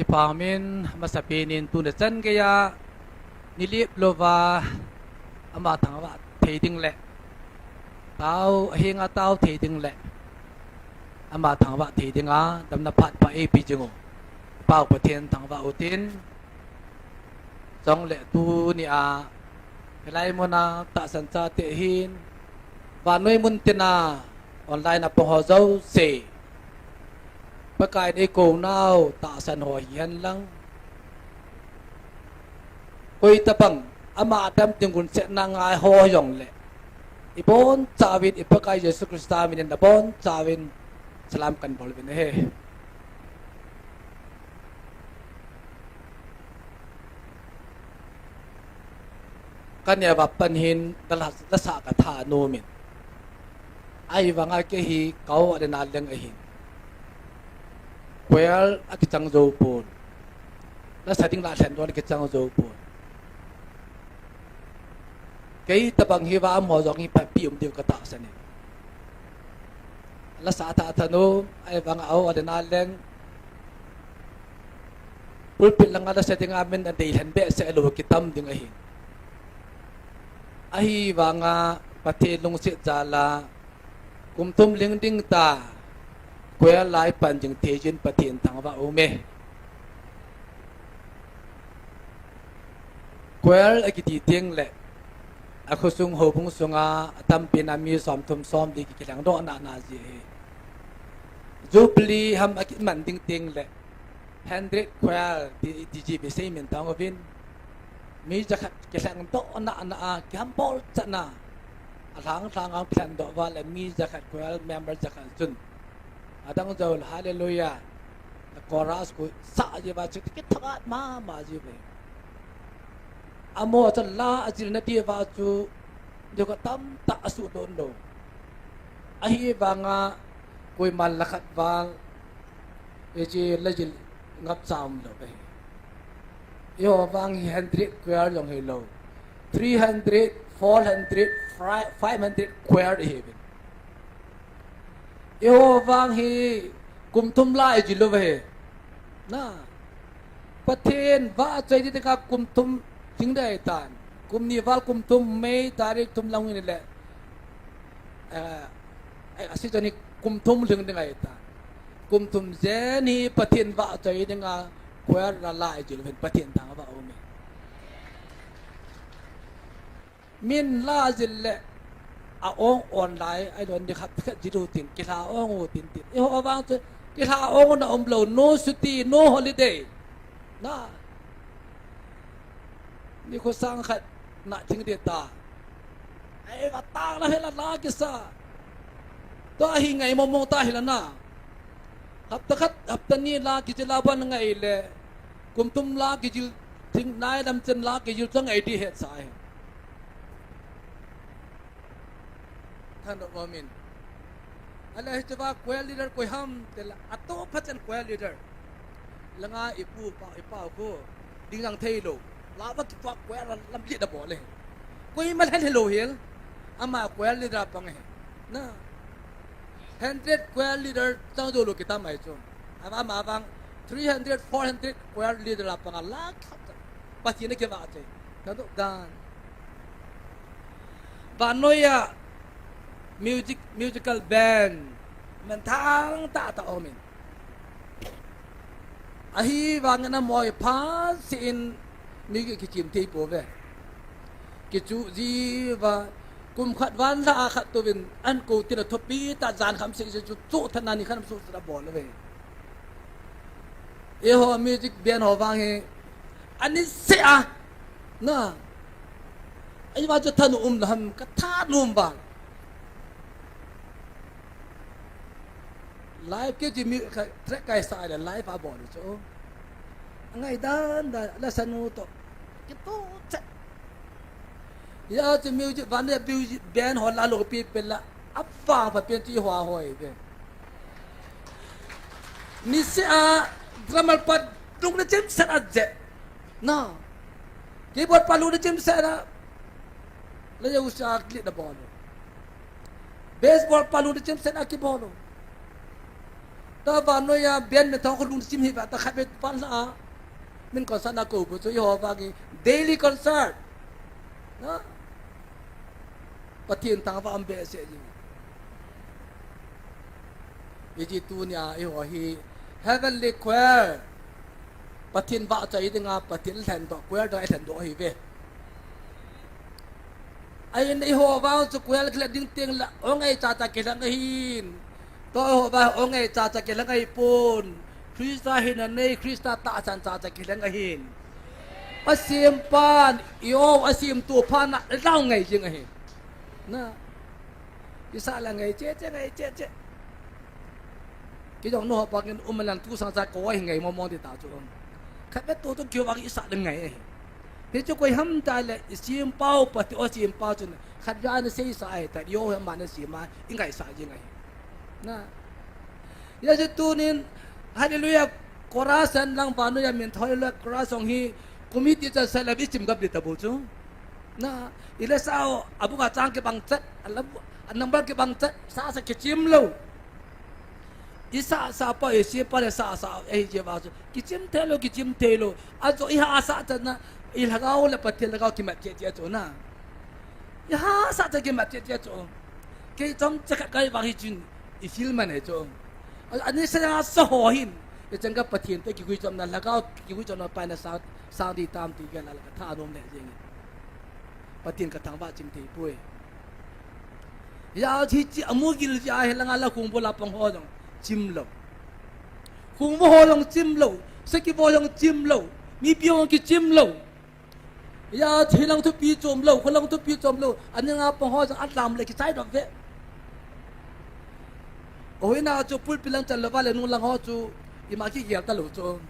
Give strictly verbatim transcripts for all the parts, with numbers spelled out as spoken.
Kipah umin, amasapen in tuni chan geiya nilip louva ama thangvah thei ding le tao, ahinga tao thei ding le ama thangvah thei dinga damna phat pha eipe jing u Pa u Pathen thangvah utin. Chule tunia hilai muna tahsan chate hin vannoi mun tina online a pang ho jouse, Pakai in eikou nau tahsan ho hihen lang, koi tabang ama dam ding gunsetna ngai ho jongle, ibonchauvin i Pakai Jesu Christa minin nabonchauvin salam kahin bol uvin ahi. Kaneo a pat hin lasa, lasa katha nomin. Ahivanga kei hi ka-u Adena Leng ahin, choir akichang jou pon, lasa ding lah lhen don akichang jou pon. Kei tabang hiva amaho jong hi phatpi um diu katahsan in. Lasa atha atha nom, ahivanga a-u Adena Leng pulpit langa lasa dinga min adei lhen behseh lou kitam ding ahin. Ahivanga Pathen lungset jal'a kum thum lhing ding ta, choir lai pan jing thei jin Pathen thangvah aume. Choir akiti teng le akhosung houbung sunga atampen a mi somthum somli kikilheng doh nana ji ahi. Jubilee ham akiman ding teng le hundred choir ti, ti ji be sei min tang uvin. Mi jakhat kilheng doh nana a, kihambol chana, alhang lhang a kilheng doh uva le mi jakhat choir member jakhat chun adang jou le hallelujah, le chorus khu sah jiuva chu kithahat mama jiuve. Amaho chu la ajilna diuva chu deu ka tamtah asuh don lou. Ahivanga koiman la khat val hiche la jil ngap cha um lou ahi. Eiho vang hi hundred choir jong hilou, three hundred, four hundred, five hundred choir ihiuvin. Eiho vang hi kum thum la ijil uve. Na, Pathen vahchoi ding dinga kum thum lhing ding ahitan. Kum ni val kum thum, May tarik thum lang hin le, eh, eh, a season hi kum thum lhing ding ahitan. Kum thum jen hi Pathen vahchoi dinga choir la la ijil uvin Pathen thangvah aume. Min la jil le a-ong on lai, ahilou le ni khat khat jil utin, kilha ong utin tin. Eiho vang chu kilha ong na umlou, no chutti, no holiday. Na, nikho sang khat na thing ding ta. Ei, va tang la hela la kisa. Tua hi ngai mong mong ta hila na. Hapta khat, hapta ni la kijil a ban ngai le, kum thum la kijil, thing nai lam chen la kijil chu ngai ding hetsah ahi. Thanop umin. Ahile hichea choir leader koi ham tile, atoh phat chen choir leader. Langa ipu pa, ipa khu ding lang thei lou. La va kipa choir lam, lam lead abol le. Koima lhen hilou hel. Ama choir leader a pang ahi. Na. Hundred choir leader chang jou lou kitam ahi chu. Ama, ama vang three hundred, four hundred choir leader a panga la khat. Pathen a kivahchoi. Thanop dan. Vannoiya music, musical band manthang tah tah aumin. Ahivangin amaho hi phatseh in mi ki, kikim thei pouve. Kichu jiuva, kum khat val a khat touvin, an kou tin athopi tah jan kham seh seh chu, chu thanna ni khat suhset abol uve. Eiho music band ho vang hi, ani seh a, na, ahivang chu thanom um lou ham, kathanom vang. Live kiti mi ka track kaisa le live abol chu. Angai dan dan la sanu to. Kitu che. Hiche music, vannoiya music band ho la lou pi pe la. Apa pa pen ti hoa hoi ve. Niseh a drummer pa lungna chimset a je. Na. Keyboard pa lungna chimset a. La ya usa klit na bol. Baseball pa lungna chimset a kibol. Vannoi a band min thang kho lungsim hi va ta khat be pan la. Min concert na ko bu chu i ho vang hi daily concert. Na. Pathen thangvah um behseh jing. Iti tunia i ho hi Heavenly Choir. Pathen vahchoi dinga Pathen lhendoh, choir dinga i lhendoh ahi ve. Ahin i ho vang chu choir kilet ding teng le ong ei cha cha kilheng ahin. Tua i ho vang ong ei cha cha kilheng ahi pon. Christa hinna nei, Christa tahsan cha cha kilheng ahin. Asempan, i o asemtu phat na lau ngai jing ahi. Na. Isa la ngai che che ngai che che. Kijong no bangin um lang tu sang cha ko hi ngai mo mo ti ta chu. Khat be tu tu kio bang isa la ngai ahi. Hichu koi ham ta le i sempau Pathen o sempau chun khat ja na sei sa ai ta yo ha ma na sei ma i ngai sa jing ai. Na. Ya je tunin hallelujah chorus an lang vannoi a min thoi le chorus song hi committee cha sa la bi chim gap di ta bu chu. Na, i le sa o, a bunga chang kibang chat, a la bu, a number kibang chat, sa sa kichim lo. I sa sa pa, i si pa le sa sa, eh, je va chu. Kichim thei lo, kichim thei lo. A jo i ha sa chan na, i lhagao le Pathen lhagao kimat che che chu na. I ha sa chan kimat che che chu. Kei chom che khat kai va hi chin, i feel man he chu. A, ani sa sa ho hin. I chang ka Pathen te kigui chom na lhagao, kigui chom na pa na sa, sa di tam ti ka la ka tha nom le jeng. Pathen ka thangvah chim thei poi. Ya, hichi amu gil ja he langa la khungbo la pang ho jong chim lo. Khungbo ho jong chim lo. Saki bo jong chim lo. Mipi ho kichim lo. Ya, hilang thupi chom lo, khulang thupi chom lo. Ani nga pang ho jong atlam le kichai dom ve. Oi na chu pulpit lang chan lo va le nung lang ho chu ima kigel ta lo chu.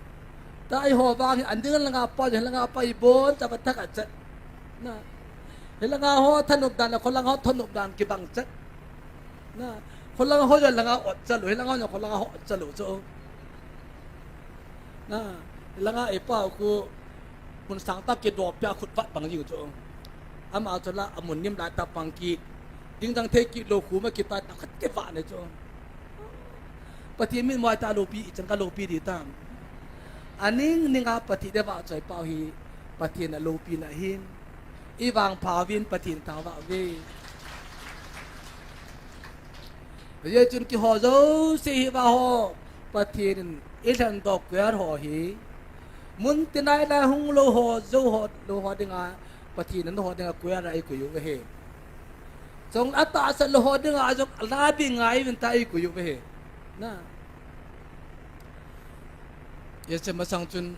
Ta i ho vang hi an ding langa pa, langa pa i bon ta va thak a chat. Na. Hilanga ho thanop dan, kholang ho thanop dan kibang chat. Na. Kholang ho langa ot chat lo, hilanga ho kholang ho ot chat lo chu. Na. Hilanga i pa khu mun sang ta kidop pia khut vat bang jing chu. Ama chu la amun nim lai ta pang ki. Ding dang thei ki lo khu ma ki ta ta khat ke va ne chu. Pathen min moi ta lopi i chan ka lopi di ta. Aning ninga Pathen de vahchoi pau hi Pathen a lopi na hin. I vangpha vin Pathen thangvah ve. Ye chun ki ho jo se hi va ho Pathen in i lhen dok kwer ho hi. Mun tinai la hung lo ho jo ho lo ho dinga Pathen in ho dinga kwer a i ku yu ve he. Jong a tahsa lo ho dinga jong la bi ngai vin ta i ku yu ve he. Na. Ye che masang chun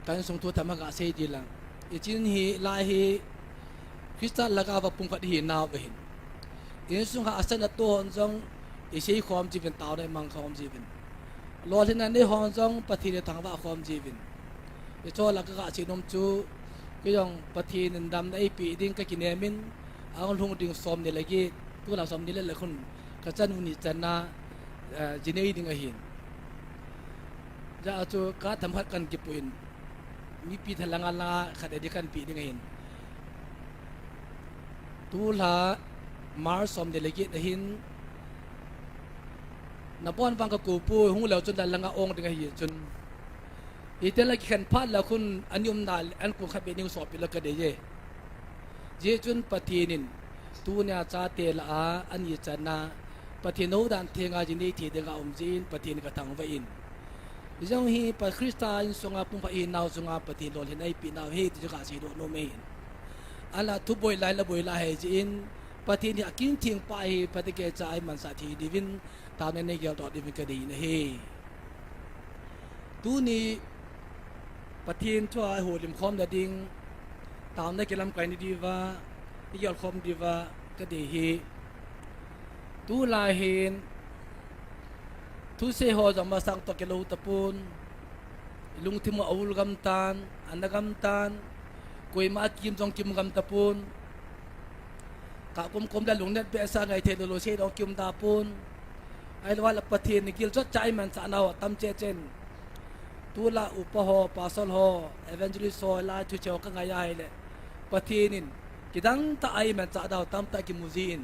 kan sung thu thama ga sei di lang. I chin hi lai hi Christa laga va pung khat hi nau ve hin. Insung ha asan a to hon jong i sei khom ji vin tau nei mang khom ji vin. Lolhin a nei hon jong Pathen i thangvah khom ji vin. I cho la ka ga sei nom chu kei jong Pathen in damna ei pe ding ka kinem in ang lhung ding som ni le gi tu la som ni le le khun ka chan u ni chan na, eh, ji nei ding ahin. Ja chu ka tham khat kan kipu in. Mipi thalanga langa khat edi kan pi ding ahin. Tulha March som delegate ahin. Na bon vang ka kupu hung leu chun la langa ong ding ahi chun. Ite la kikhen phat la khun ani umna an ku khat be ning sopi la ka de ye. Ji chun Pathen in tunia chate la a ani chan na Pathen no dan thenga ji nei thi dinga um jin Pathen ka thangvah in. Jong hi pa Christa insunga pumpa i nau sunga Pathen lolhin ei pi nau he ti chu ka sei doh nom e. Ala thu boi lai la boi lai he ji in Pathen hi akin thing pa hi Pathen ke cha ei mansa thi divin ta ne ne gel doh divin ka dei na he. Tuni Pathen thu a holim khom na ding, taona kilam kai ni diva, i gel khom diva ka dei hi. Tulai hin thusei ho jong masang to kilo tapon, lungthim a ul gam tan, ana gam tan, koima kim jong kim gam tapon. Ka kum kum la lungnet be sa ngai thei lo lo sei dong kim da pon. Ai lo la Pathen ni gil jot chai man sa nau tam che chen. Tula upa ho, pastor ho, evangelist ho, la thu cheo ka ngai ai le. Pathen in kidang ta ai man sa dau tam ta ki mu ji in.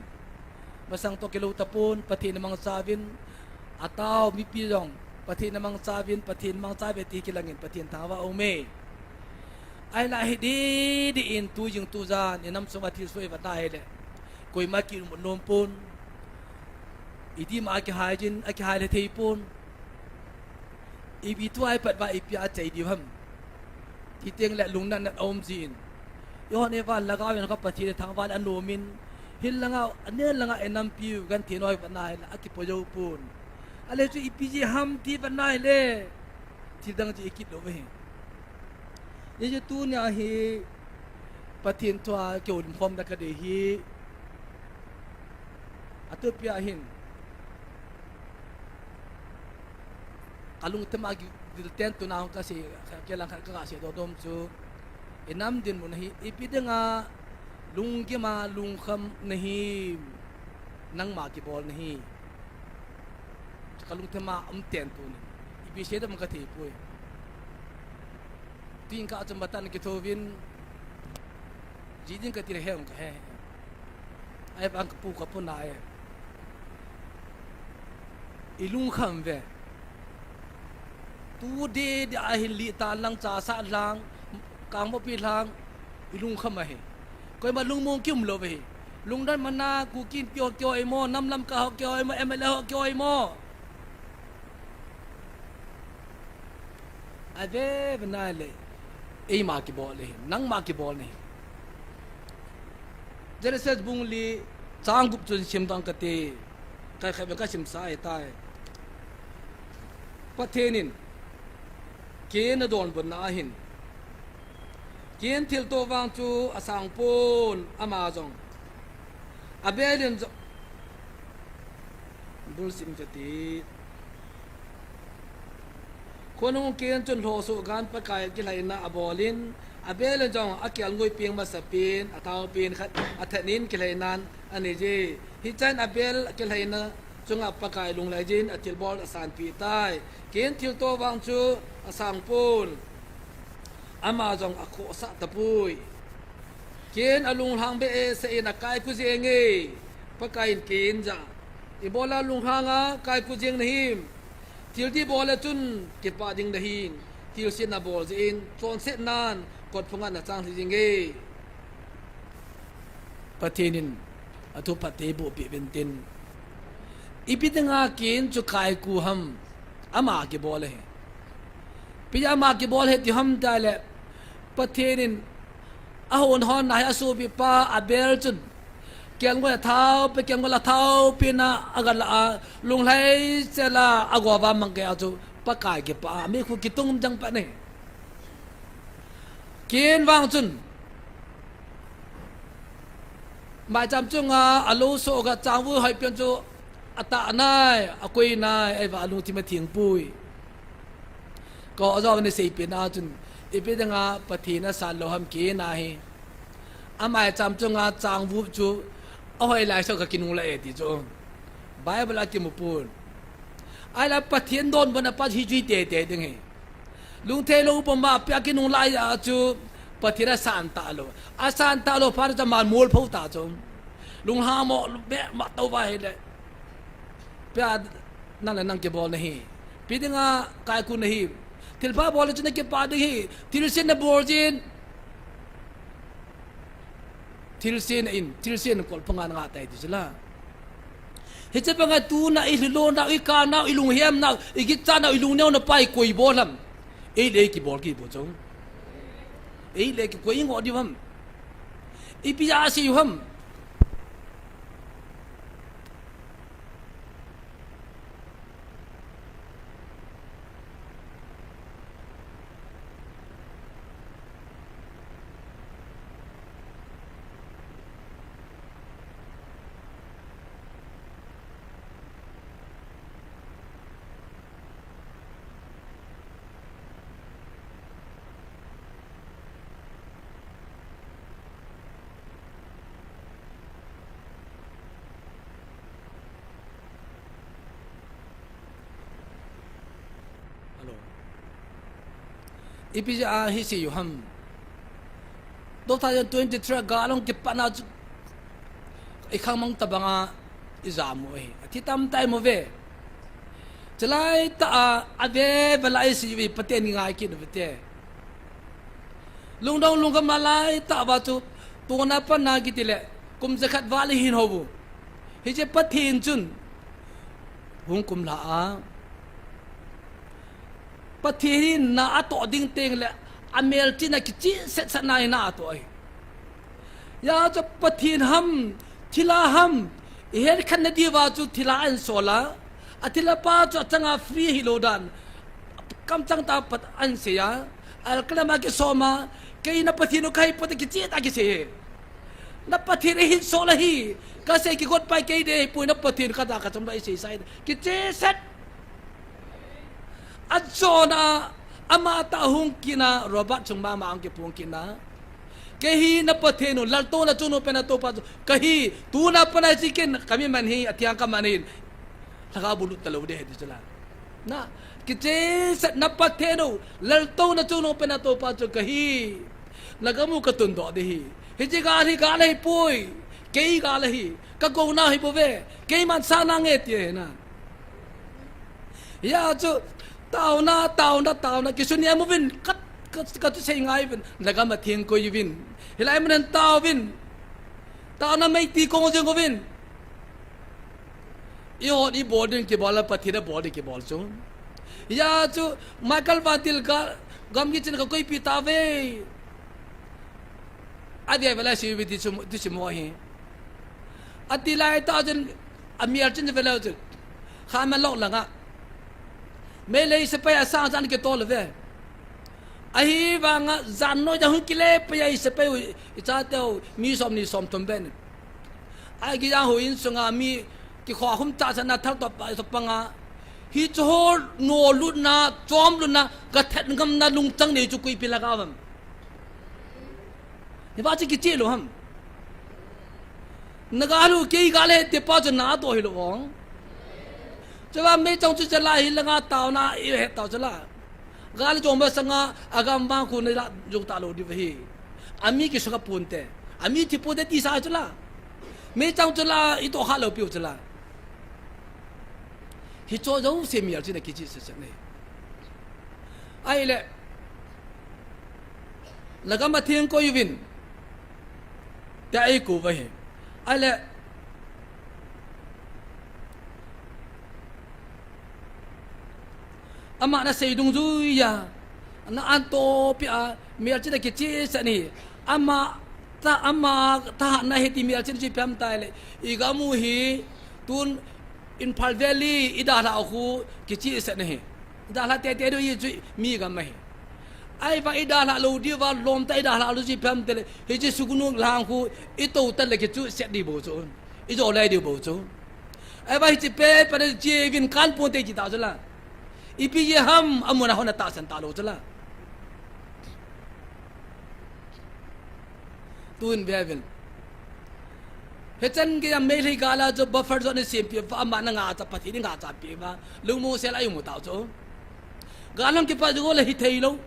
Masang to kilo tapon, Pathen mang sa vin. Atao mipi jong Pathen amangcha uvin, Pathen mangcha uve ti kilangin Pathen thangvah aume. Ahinla hi didi in tu jing tu jan inam sunga thilsoh ivet na hile, koima kium nom pon. Itima akihai jin, akihai le thei pon. Ipi tua ipat uva ipi achai diu ham. Ti teng le lungnatna aum jin. Eiho neva lhagao in kha Pathen thangvah le anom in. Hin langa, anen langa inampiu genthei noi vet na hile akipoi jou pon. Ale chu ipi jeh ham ti vet na hile, thil dang jeh ikit lou uve. Hijeh chun tunia hi Pathen thua kihoulim khomna kadei hi. Atupia hin kalungthim a gilten tuna hung kasei, kei lang khat kaga sei dodom chu, inam dinmun hi ipi dinga lunggim a lungkham nahi, nangma kibol nahi. Kalungthim a umten tunin ipi sei dem kathei poi. Tin ka chun batan kithouvin, ji ding kati le he ung kahe. Ahivang kapu kapu na e. Ilungkham uve. Tu didi ahin lih tan lang, chasah lang, kangmopi lang, ilungkham ahi. Koima lungmong kium lou uve hi. Lungnat mana Kuki Inpi ho kihoi mo, nam lamkai ho kihoi mo, M L A ho kihoi mo. Ave ve na le, eima kibol ahi, nangma kibol ahi. Genesis bung li chang gup chun sim dang kate, kai khat ve kasim sa ahitai. Pathen in Cain adonbutna ahin, Cain thilto vang chu asang pon, ama jong Abel in jong, bul sim kati. Khonung Cain chun lhosoh gan Pakai kilhaina abolin, Abel in jong akelngoi peng masapen, athaopen khat athat in kilhainan anei je. Hichan Abel kilhaina chunga Pakai lunglhai jin athilbol asanpeh tai. Cain thilto vang chu asang pon, ama jong akhohsah tapoi. Cain alunglhang behseh in akaiku jenge. Pakai in Cain jah a, ibola lunglhang a kaiku jeng nahim? Thil dih bol le chun kipah ding nahin, thilse nabol jeh in chonsetnan kotphunga nachang lhi jenge. Pathen in athu phatthei boh peh uvin tin. Ipi dinga Cain chu kaiku ham? Ama kibol ahi. Ipi ama kibol ahi ti ham tile, Pathen in ahon hon na hi asopipa Abel chun kelngoi athaopen, kelngoi athaopen a agalah a, lunglhai chela agova mang kei a chu Pakai kipah a, mikhu kitung jang pan ahi. Cain vang chun maicham chunga alou soh ga changvu hoipen chu atah nai, akoi nai, ahivang alungthim atheng poi. Ko ajo ni seipeh na chun, ipi dinga Pathen asan lou ham Cain ahi. Amaicham chunga changvu chu ahoi lai soh ga kinunglah e ti chu Bible a kimu pon. Ahile Pathen donbutna pa hi jui teitei ding ahi. Lungthei lou puma pia kinunglah a chu Pathen asan talou. Asan talou phat chu aman molpho ta chu. Lunglhang mo be ma tou va hile, pia nang le nang kibol nahi. Ipi dinga kaiku nahi? Thilpha bol le chu nakipah ding ahi. Thilse nabol jin, thilse na in, thilse na kotphunga nangah tai ti chu la. Hiche banga tuna ilhilou nau, ikah nau, ilunghem nau, ikichat nau, ilungneo nau pa hi koi bol ham? Ei le ei kibol kibol chu. Ei le ei kikoi ingoh diu ham? Ipi asei u ham? Hello. Ipi jeh a hi sei u ham? Two thousand twenty-three a gal hung kipatna chu ikhangmang tabanga ijam u ahi. Athi tamtah imu ve. Chulai tah a, ave vala isi vi Pathen ngai kit uve te. Lungdong lungkham a lai tah va chu, tuna pat a kiti le, kum jakhat val a hin hou u. Hiche Pathen chun, hung kum lha a, Pathen in na atoh ding teng le, amelchihna kicheh setsah na hi na atoh ahi. Hijeh chun Pathen ham, thilha ham, ihet khen na diuva chu thilha ahin sol a. Athilha pa chu achanga free hilou dan, kamchang tah a pat ahin sei a. Alkalam a kisom a, kei na Pathen u kahi poi ti kicheh tah a kisei e. Na Pathen ahin sol ahi, kasei kigot pai kei ding ahipoi, na Pathen kata kachom ba isei sai. Kicheh set. Ajon a, ama tah hung kit a, Robert chung mama hung kiphong kit a. Kei hi na Pathen u, laltouna chungnung pen a toupa chu kahi, tuna pat a hiche kin, kami man hi, athiang kaman in. Lhagao bou lut talou ding ahi ti chu la. Na, kicheh set na Pathen u, laltouna chungnung pen a toupa chu kahi. Na gam u katun doh ding ahi. Hiche gal hi gal ahipoi. Kei gal ahi. Ka gou nau hi bou ve. Keiman sa nange ti ahi na. Hijeh chun, taona, taona, taona, kisun niam uvin, ka, ka, kathusei ngai uvin, na gam a theng koi uvin. Hilai mun a taovin, taona mei ti kong jing uvin. Eihon ibol ding kibol a, Pathen abol ding kibol chu. Hijeh chun, Michael Van Til ka, gam kichen kakoipi tauve. Ave vala isi vi ti chu, ti chu mo hi. Ati lai tah chun, amelchih ve leu chun. Khamalok langa. Meitei sepai asang chan kitol uve. Ahivanga jan noi a hung kile pai a isepai u, ichateu, mi som ni som thum ben. Akijang houin sunga mi kikhom khum cha cha na thal toh pa, toh panga. Hichu ho nolutna, chomlutna, kathat ngamna lungchang nei chu koipi lhagao ham. Hiva chu kicheh lou ham. Na gal u kei gal ahi ti pa chu na atoh hilou ong. Chuva meichang chu chala hi langa taona ihet tau chala. Gal jong masanga agam vang khu nala jong talou diu ahi. Ami kisuka ponte. Ami thi ponte tisa chala. Meichang chala itoh kha lou piu chala. Hicho jouse melchihna kicheh sese nei. Ahile, na gam a theng koi uvin, tia eikou uva ahi. Ahile, ama nasei dungjui a, na antoh pia, melchihna kicheh sese nei. Ama tah, ama thahatna hi ti melchihna chu ipi ham tile, igam u hi, tun Imphal Valley idalhah u khu kicheh sese nei. Idalhah tete diu hi chu mi gam ahi. Ahivang idalhah lou diuva lom tah idalhah lou chu ipi ham tile, hiche Sugnu lang khu itou tah le kicheh sese ding bou chu. Ijo lai diu bou chu. Ahivang hiche pen pa na che uvin kan ponte kiti tau chu la. Ipi jeh ham amun a hon atahsan talou chu la. Tun ve uvin. Hichan geiya Meitei gal a chu buffer zone isempeh uva, ama na ngaichat, Pathen in ngaichat peh uva. Lungmong sel a imu tau chu. Gal hung kipat jou le hithei lou,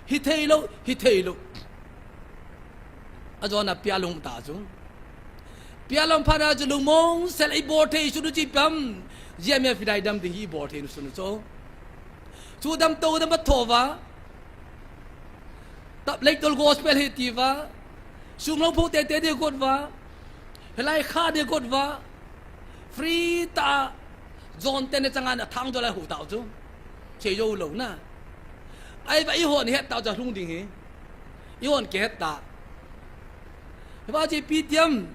hithei lou, hithei lou. Ajona Pyongyang ta chu. Pyongyang phat a chu lungmong sel a ibol thei sun u chu ipi ham. G M F i dam ding hi ibol thei sun u chu. Chu dam tou dam a thouva. Tap lei tol gospel hi tiuva. Sum lou pho tete ding got uva. Hilai kha ding got uva. Free tah a. Jon teni changa na thang jo lai hu tau chu. Che jou lou na. Ahivang ihon het tau chu lhung ding hi. Ihon kihet ta. Hiva chu ipi ti ham.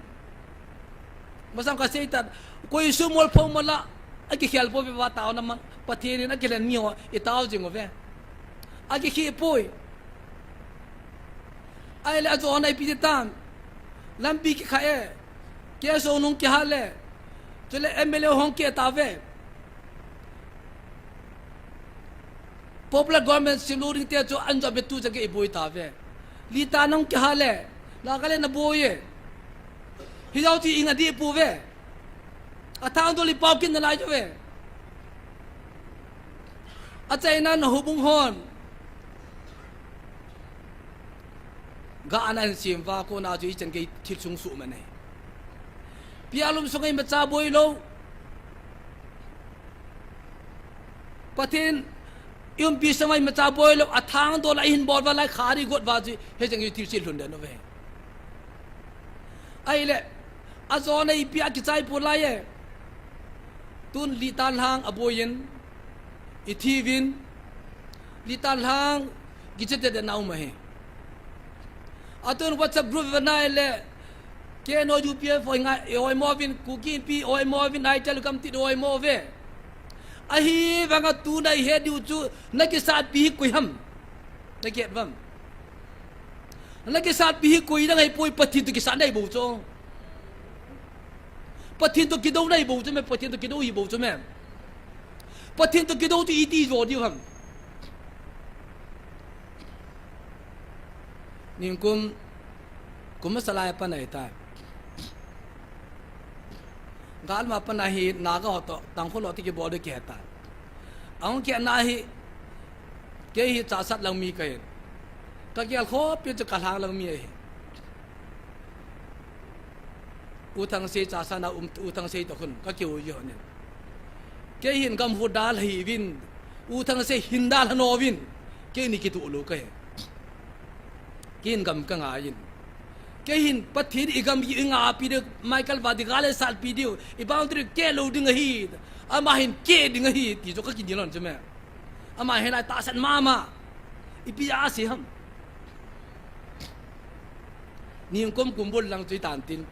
Masang kasei tan, koi sum mol pho mol a, akikhel poi ve va taona man, Pathen in akilen mi ho, itao jing uve. Akikhe poi. Ahile ajona ipi ti tam. Lampi kikha e. K S O nung kiha le. Chule M L A hung keh tauve. Popular government sem lou ding te chu an jop be tu cha ke iboi tauve. Lita nung kiha le, Nagaland naboi e. Hijou chu inga dih pouve. Athang dol ipao kin nalai chu ve. Achaina na houbung hon. Ga ana hin sem uva kona chu ichan gei thil sung suh man e. Pyongyang sunga imacha boi lou. Pathen, i umpi sanga imacha boi lou, athangdoh a ihin bol uva lai khari got uva chu, hijeng hi thilse lhun den uve. Ahile, ajona ipi a kichai pon lai e. Tun Litan Lhang aboi in, ithi uvin, Litan Lhang kichete den a um ahi. Atun WhatsApp group ve nai le, K N O U P F hoi ngai, hoi mo vin, Kuki Inpi hoi mo vin, Naitel Kam ti hoi mo ve. Ahivanga tuna ihet diu chu, nakisatpi hi koi ham. Nahet uvem. Nakisatpi hi koi dang ahipoi, Pathen toh kisat nahi bou chu. Pathen toh kidou nahi bou chu me, Pathen toh kidou hi bou chu me. Pathen toh kidou chu iti jo diu ham. Nikum, kum masa lai a pat ahitai. Gal ma pat ahi, Naga ho toh, Tangkhul ho toh kibol ding kihe tai. Ahung kihena hi, kei hi Chassad lang mi kahin. Kagel khopi chu Kalhang lang mi ahi. U Thangsei Chassad a um, U Thangsei toh khun, kakihou ji hon in. Kei hin gam hu dalha hih uvin, U Thangsei hin dalha nom uvin, keini kitoh lou kahi. Kei hin gam kangai in. Kei hin Pathen in igam hi eingahpi diu, Michael Vadi gal eisatpi diu, i boundary keh lou ding ahi, ama hin keh ding ahi, ti chu kakidel lhon chu me. Ama hin lai tahsan mama. Ipi asei ham. Nikum kum bul lang chu itan tin.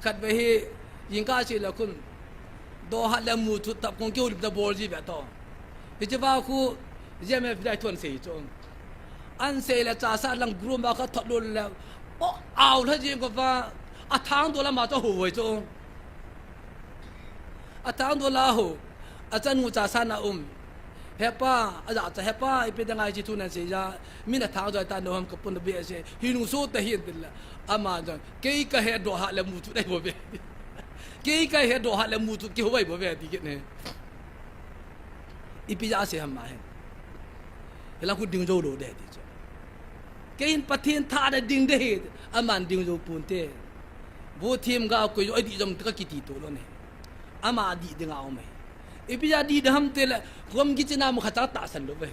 Khatvei hi, jingkah seh le khun. Dohhat le Muthut tah kong kihoulimna bol ji ve toh. Hiche va khu, J M F dai thon sei chu. Ahin sei le Chassad lang group va kha thot lou le. O, ao lha jing ko va, athangdoh lama chu hou uve chu. Athangdoh la hou, achanu Chassad a um. Hepa, aja cha hepa, ipi dang ahi chi thu nan sei ja, min athangdoh ta no ham kapun be se, hi nung so ta hin tin la. Ama jong, kei kahe Dohhat le Muthut ahi bou ve. Kei kahe Dohhat le Muthut kihou ahi bou ve, ti kit ne. Ipi ja asei ham ma hin. Hilang khu ding jou lou de ti chu. Kei hin Pathen tha a ding de hi, aman ding jou pon te. Vo thim ga koi jo, adih jom te kakiti to lou ne. Ama dih ding a um e. Ipi ja dih ding ham ti le, gam kichena mu khat cha tahsan lou ve.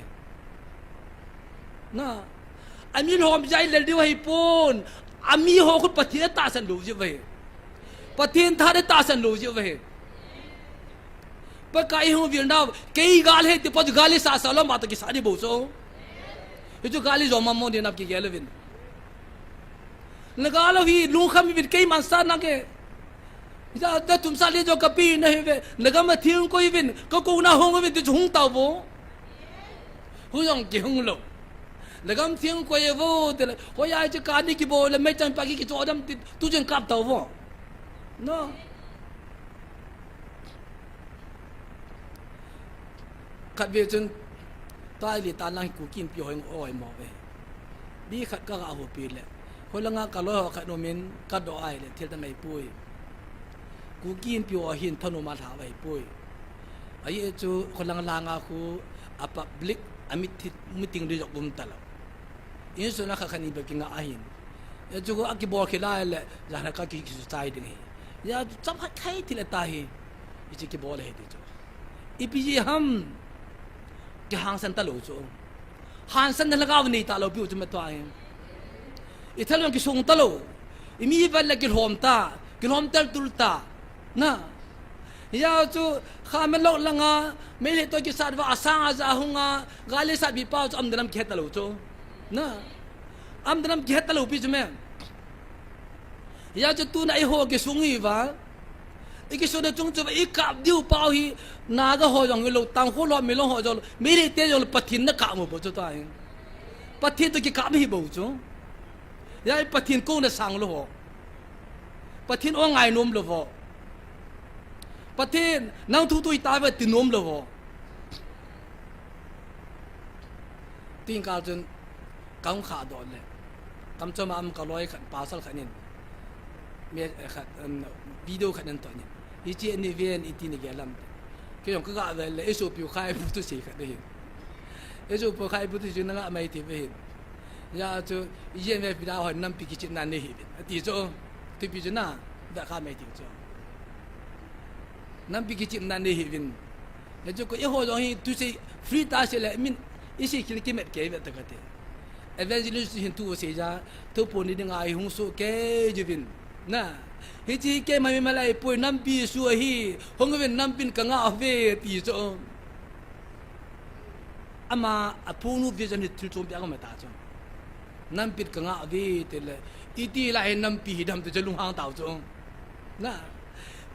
Na. Ami lhom jai lel diu ahi pon. Ami ho khu Pathen tahsan lou ji ve. Pathen tha a tahsan lou ji ve. Pakai hung vil nau, kei gal he ti pa chu gal hi sa sa lou ma toh kisat ding bou chu. Hichu gal hi jo ma mo ding na kigel uvin. Na gal hi lungkham uvin keiman sa na ke. Ja, da tum sa le jo kapi na hi ve. Na gam a thing koi uvin, ka kou na hung uvin ti chu hung tao vo. Hu jong kihung lou. Na gam thing koi vo, te le, hoi ai chu kani kibol le, meichang pa ki kicho dam ti, tu jeng kap tao vo. No. Khatvei chun, tai li tan lang hi Kuki Inpi hoi, hoi mo ve. Bi khat ka ga houpi le. Kholanga ka loi ho khat um in, ka doh ai le, thil dang ahi poi. Kuki Inpi ho hin thanom a lha ahi poi. Ahi chu, kholang langa khu, a public, a meeting, meeting ding jong um ta lou. Insung a khat khat ni bep kinga ahin. Hichu akibol khel a le, jan a ka ki, kisu chai ding ahi. Hichu chaphat khai thil a ta hi. Hichu kibol ahi ti chu. Ipi ji ham. Kihangsan ta lou chu. Hangsan na lhagao nei ta lou piu chu me tua hi. I thal jong kisung ta lou. I mi val le kilhom ta. Kilhom tel tul ta. Na. Hijeh chun, Khamenlok langa, Meitei toh kisat uva, asang aja hunga, gal eisatpi pau chu, umdan lam kihe ta lou chu. Na. Umdan lam kihe ta lou pi chu me. Hijeh chun tuna eiho kisung hi uva. I kisung na chung chu uva, i kap diu pau hi, Naga ho jong hilou, Tangkhul ho, Milong ho jong lou, Meitei te jong lou, Pathen na kap mo bou chu ta hi. Pathen toh kikap hi bou chu. Hijeh Pathen kouna sang lou ho. Pathen o ngai nom lou vo. Pathen, nang thu tui ta ve ti nom lou vo. Tin kal chun, ka hung kha doh le. Kam chom a um ka loi khat, pasal khat in. Me, eh, khat, um, video khat in to in. Hiche ni ven iti ni gelam. Kei jong ka ga vel le, i sopiu Khaipu thusei khat ahin. I sopiu Khaipu thusei na nga mai ti ve hin. Hijeh chun, I M F da hon nampi kichepna nei hih uvin. Ati chu, thupi chu na, da kha mai ti chu. Nampi kichepna nei hih uvin. Hichu koi eiho jong hi thusei free tah sei le min, isei khel kimet kei ve ta kati. Evangelist hin thu sei ja, thu pon ni dinga i hung soh kei jiuvin. Na, hiche hi keima mimal ahipoi, nampi Jesu ahi, hung uvin nampin kangah uve ti chu. Ama, aphungnu vision hi thil chom pia kama ta chu. Nampin kangah uve tile, iti lai nampi hi dam ti chu lunghang tau chu. Na,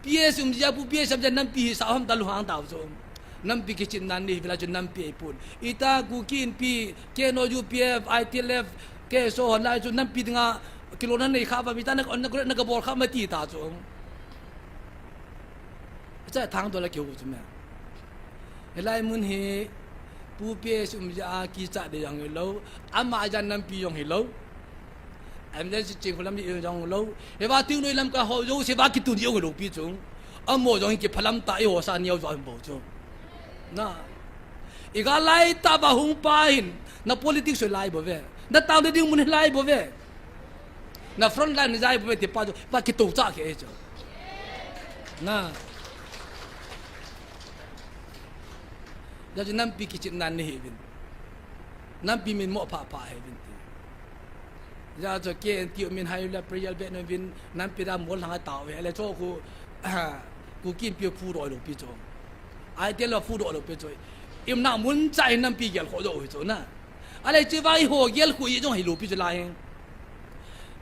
P S um jia pu P S um jia nampi hi sa ham ta lunghang tau chu. Nampi kichepna ni hi vela chu nampi ahipon. Ita Kuki Inpi, K N O U P F, I T L F, K S O hon lai chu nampi dinga kilona nei kha va mi ta na, na, na kabol kha ma ti ta chu. Cha thang to la kiu chu me. Hilai mun hi, pu P S um jia a kicha de jong hilou, ama jia nampi jong hilou. Am le si ching khulam ni jong lou. Hiva ting noi lam ka ho jo se va kitun jong lou pi chu. Amo jong hi kiphalam ta eiho sa niau jo bou chu. Na. Iga lai ta va hung pa hin. Na politics lai bou ve. Na tao de ding mun lai bou ve. Na front line jai bou ve ti pa chu. Va kitu cha ke chu. Na. Hijeh chun nampi kichepna ni hi uvin. Nampi min mo pha pha hi uvin ti. Hijeh chun K N T U min hai la prayer be no uvin nampi da mol hang a tao ve. Le chu khu, Kuki Inpi phu roi lou pi chu. I T L F phu roi lou pi chu. Im na mun cha hi nampi gel kho jo hi chu na. Ale chi va eiho gel khu i jong hilou pi chu lai.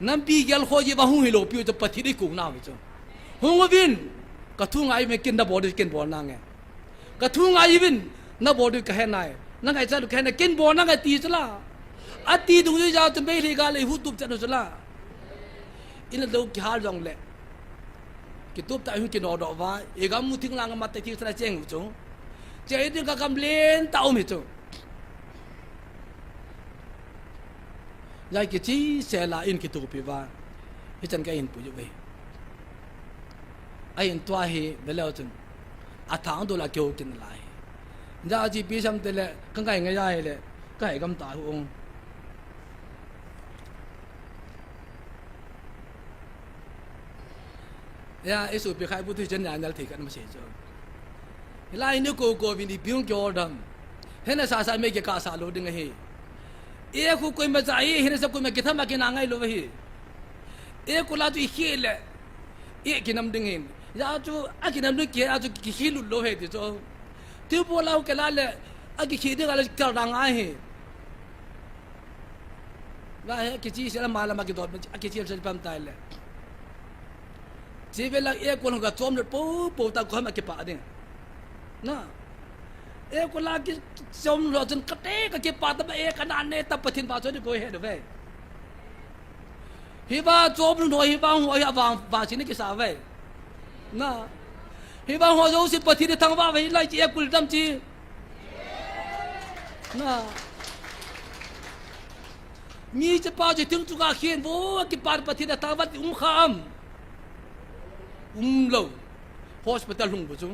Nampi gel kho i va hung hilou pi chu Pathen i kung na hi chu. Hung uvin. Ka thu ngai me kin da bol kin bol na nge. Ka thu ngai uvin, na bol diu ka he nai. Na ngai cha diu ka he nai, kin bol na ngai ti chu la. Ati dung jui ja tu bei le ga le hu tup cha diu chu la. Ina do kihal jong le. Kitup ta hu kino do va, i gam mu thing lang ma te thing sa cheng hu chu. Che i ding ka kam len ta um hi chu. Jai kichi se la in kitupi va. Hichan ka in pui uve. A in tua hi, vele o chun. A thang do la keu kin lai. Ja ji pi sam te le, ka ngai ngai jai le, ka hai gam ta hu ong. Ya, i sopi khai bu tu chen ya nal thei kan ma se chu. Hilai ni ko ko vin i piung kyo dam. Hena sa sa me ke ka sa lo ding ahi. E khu koima cha hi, hena sa koima kitham a kina ngai lou ahi. E khu la chu i khi le. E kinam ding hin. Ya chu a kinam ding ke a chu ki khi lut lou ahi ti chu. Tiu bo la ke la le. A ki khi ding a le kal dang ahi. La he kichi se la ma la ma kidot, a kichi se pam tai le. Chi ve la e ko long ka chom le po po ta ko ma kipa ding. Na. E ko la ki chom lo chun ka te ka kipa ta ba e ka na ne ta Pathen ba cho ni ko he do ve. Hi ba chom lo hi ba ho hi a vang ba chi ni kisa ve. Na. Hi ba ho jo si Pathen thangvah ve lai chi e kul dam chi. Na. Mi chapa chu thing chunga khen vo, kipa Pathen a thangvah ti um kha am? Um lou. Hospital hung bu chu.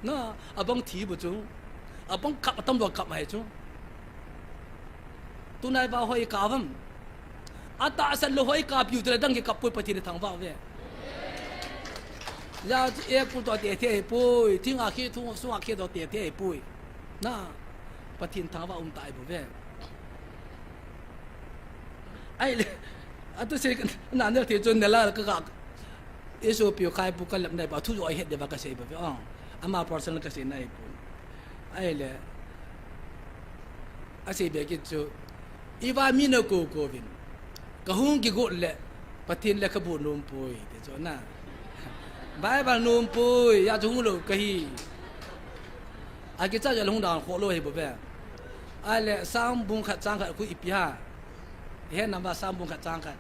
Na, abang thi bu chu. Abang kap atam lo kap mai chu. Tunai va hoi ka vam. Atahsan lou hoi kap u te le dang kikap poi Pathen thangvah ve. Ya chu e kul to te the poi. Thing a khi thung sung a khi to te the poi. Na. Pathen thangvah um tai bu ve. Ai le, atu sei na ne thei chun ne la ka ga. Isu piu khai pu ka lem nai ba thu jo ai het de ba ka sei ba ve. Ah, ama personal ka sei nai pu. Ai le, a sei be ki chu. I va mi na ko ko vin. Ka hung kigot le, Pathen le ka bu nom poi, ti chu na. Bible nom poi, ya chu hung lou ka hi. A kicha ya hung dang kho lou hi bo ve. A le, Sam bung khat chang khat khu ipi ha. He nam ba Sam bung khat chang khat.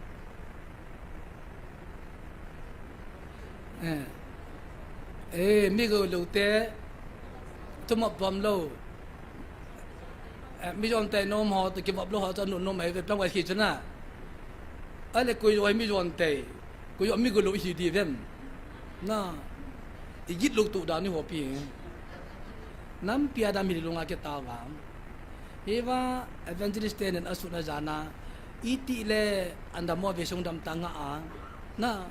Eh. Eh, mi go lou te. Thumop bom lou. Eh, mi jon te nom ho, to kivop lou ho, to nom, nom ai ve plang wai khi chu na. A le koi jo mi jon te. Koi jo mi go lou hi di vem. Na. I git lou tu da ni ho pi. Nampi a da mi lou nga ke ta va. Hi va evangelist te nen a sun a jana. I ti le an da mo ve sung dam ta nga a. Na.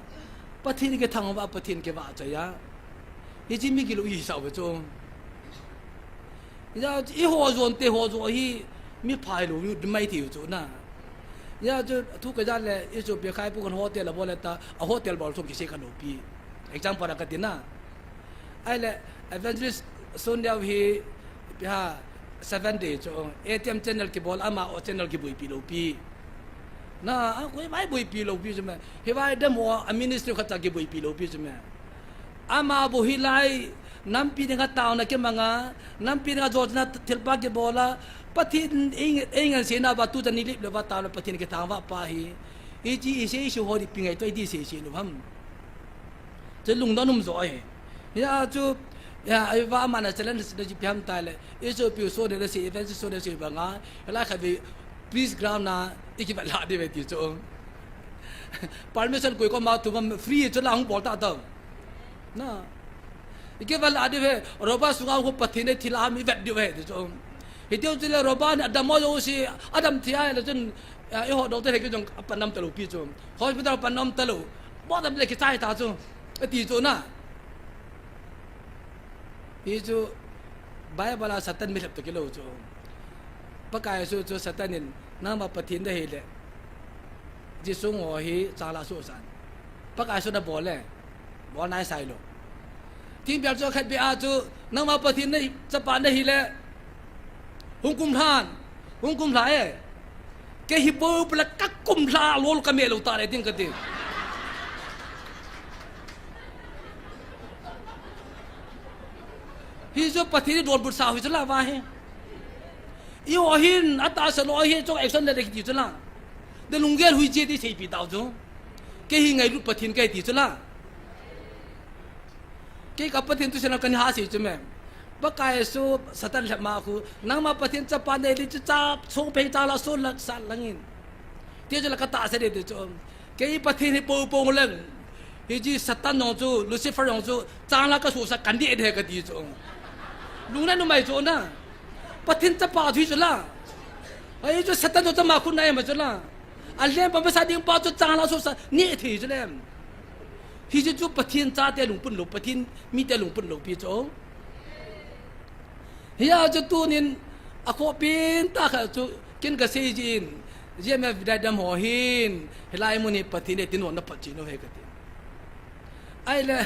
Pathen ke thangvah, Pathen ke vah cha ya. Hi chi mi ki lou hi sa ve chu. Hijeh chun i ho jon te ho jo hi mi pha hilou, mi mai thei u chu na. Hijeh chun thu ka ja le, i chu pe khai pu kan hotel a bol le ta, a hotel bol chu kisei ka lou pi. Example a ka ti na. Ahile, Evangelist Sun Liao hi, pi ha, Seven Day chu, A T M channel kibol, ama o channel kibuipi lou pi. Na, a, koi mai buipi lou pi chu me. Hi vai dem ho, a ministry khat cha kibuipi lou pi chu me. Ama bou hilai, nampi dinga taona kimanga, nampi dinga jotna thilpha kibola, Pathen ei, ei ngansena va tu chan i lip le va taona Pathen kithangvah pa hi. Hichi i sei i su ho di pi ngai to i di sei sei lou ham. Chu lungdon um jo ahi. Hia chu, ya, ai va ama na challenge na ji pi ham ta le. I chu pi so de le sei, event so de sei banga. La kha vi, please ground na, i kiva la de ve ti chu. Permission koi ko ma tu ma free chu la hung bol ta ta. Na. I kiva la de ve, roba sunga ko Pathen e thila mi vet de ve ti chu. Hi teu chu le roba ni adam mo jo si, adam thi ai le chun, ya, i ho doctor he ki jong a pan nam ta lou pi chu. Hospital pan nam ta lou. Bo dam le kichai ta chu. Ati chu na. Hi chu Bible a Satan mi lhep to kilou chu. Pakai Jesu chu Satan in nangma Pathen na hile. Jesu ngo hi chang la su san. Pakai Jesu na bol le. Bol nai sai lou. Thingpel chu khat be a chu nangma Pathen na hi, chapa na hile. Hung kum lhan. Hung kum lha e. Kei hi bou pula ka kum lha lol ka me lou ta le ding ka ti. Hi chu Pathen i donbut sa hi chu la va hi. I ho hin, a tahsa lou hi chu action le de ti chu la. De lunggel hui che ti sei pi tau chu. Kei hi ngailut Pathen kei ti chu la. Kei ka Pathen tu sena kan ha sei chu me. Pakai Jesu Satan lhep ma khu. Nangma Pathen chapa nei li chu cha so pe cha la so la sa langin. Ti chu la ka tahsa de ti chu. Kei Pathen hi po po leng. Hi ji Satan jong chu, Lucifer jong chu, chang la ka susa kan di de ka ti chu. Lungna numei chu na. Pathen chapa thui chu la. Ai chu Satan jong chama khun nai ma chu la. A lem pa masa ding pa chu chang la susa ni thei chu lem. Hi ji chu Pathen chate lungput lou, Pathen mite lungput lou pi chu. Hia chu tunin a khoh pen ta kha chu ken ka sei jin, G M F dai dam ho hin, hilai mun hi Pathen e tin hon na phat chin u he ka ti. Ai le,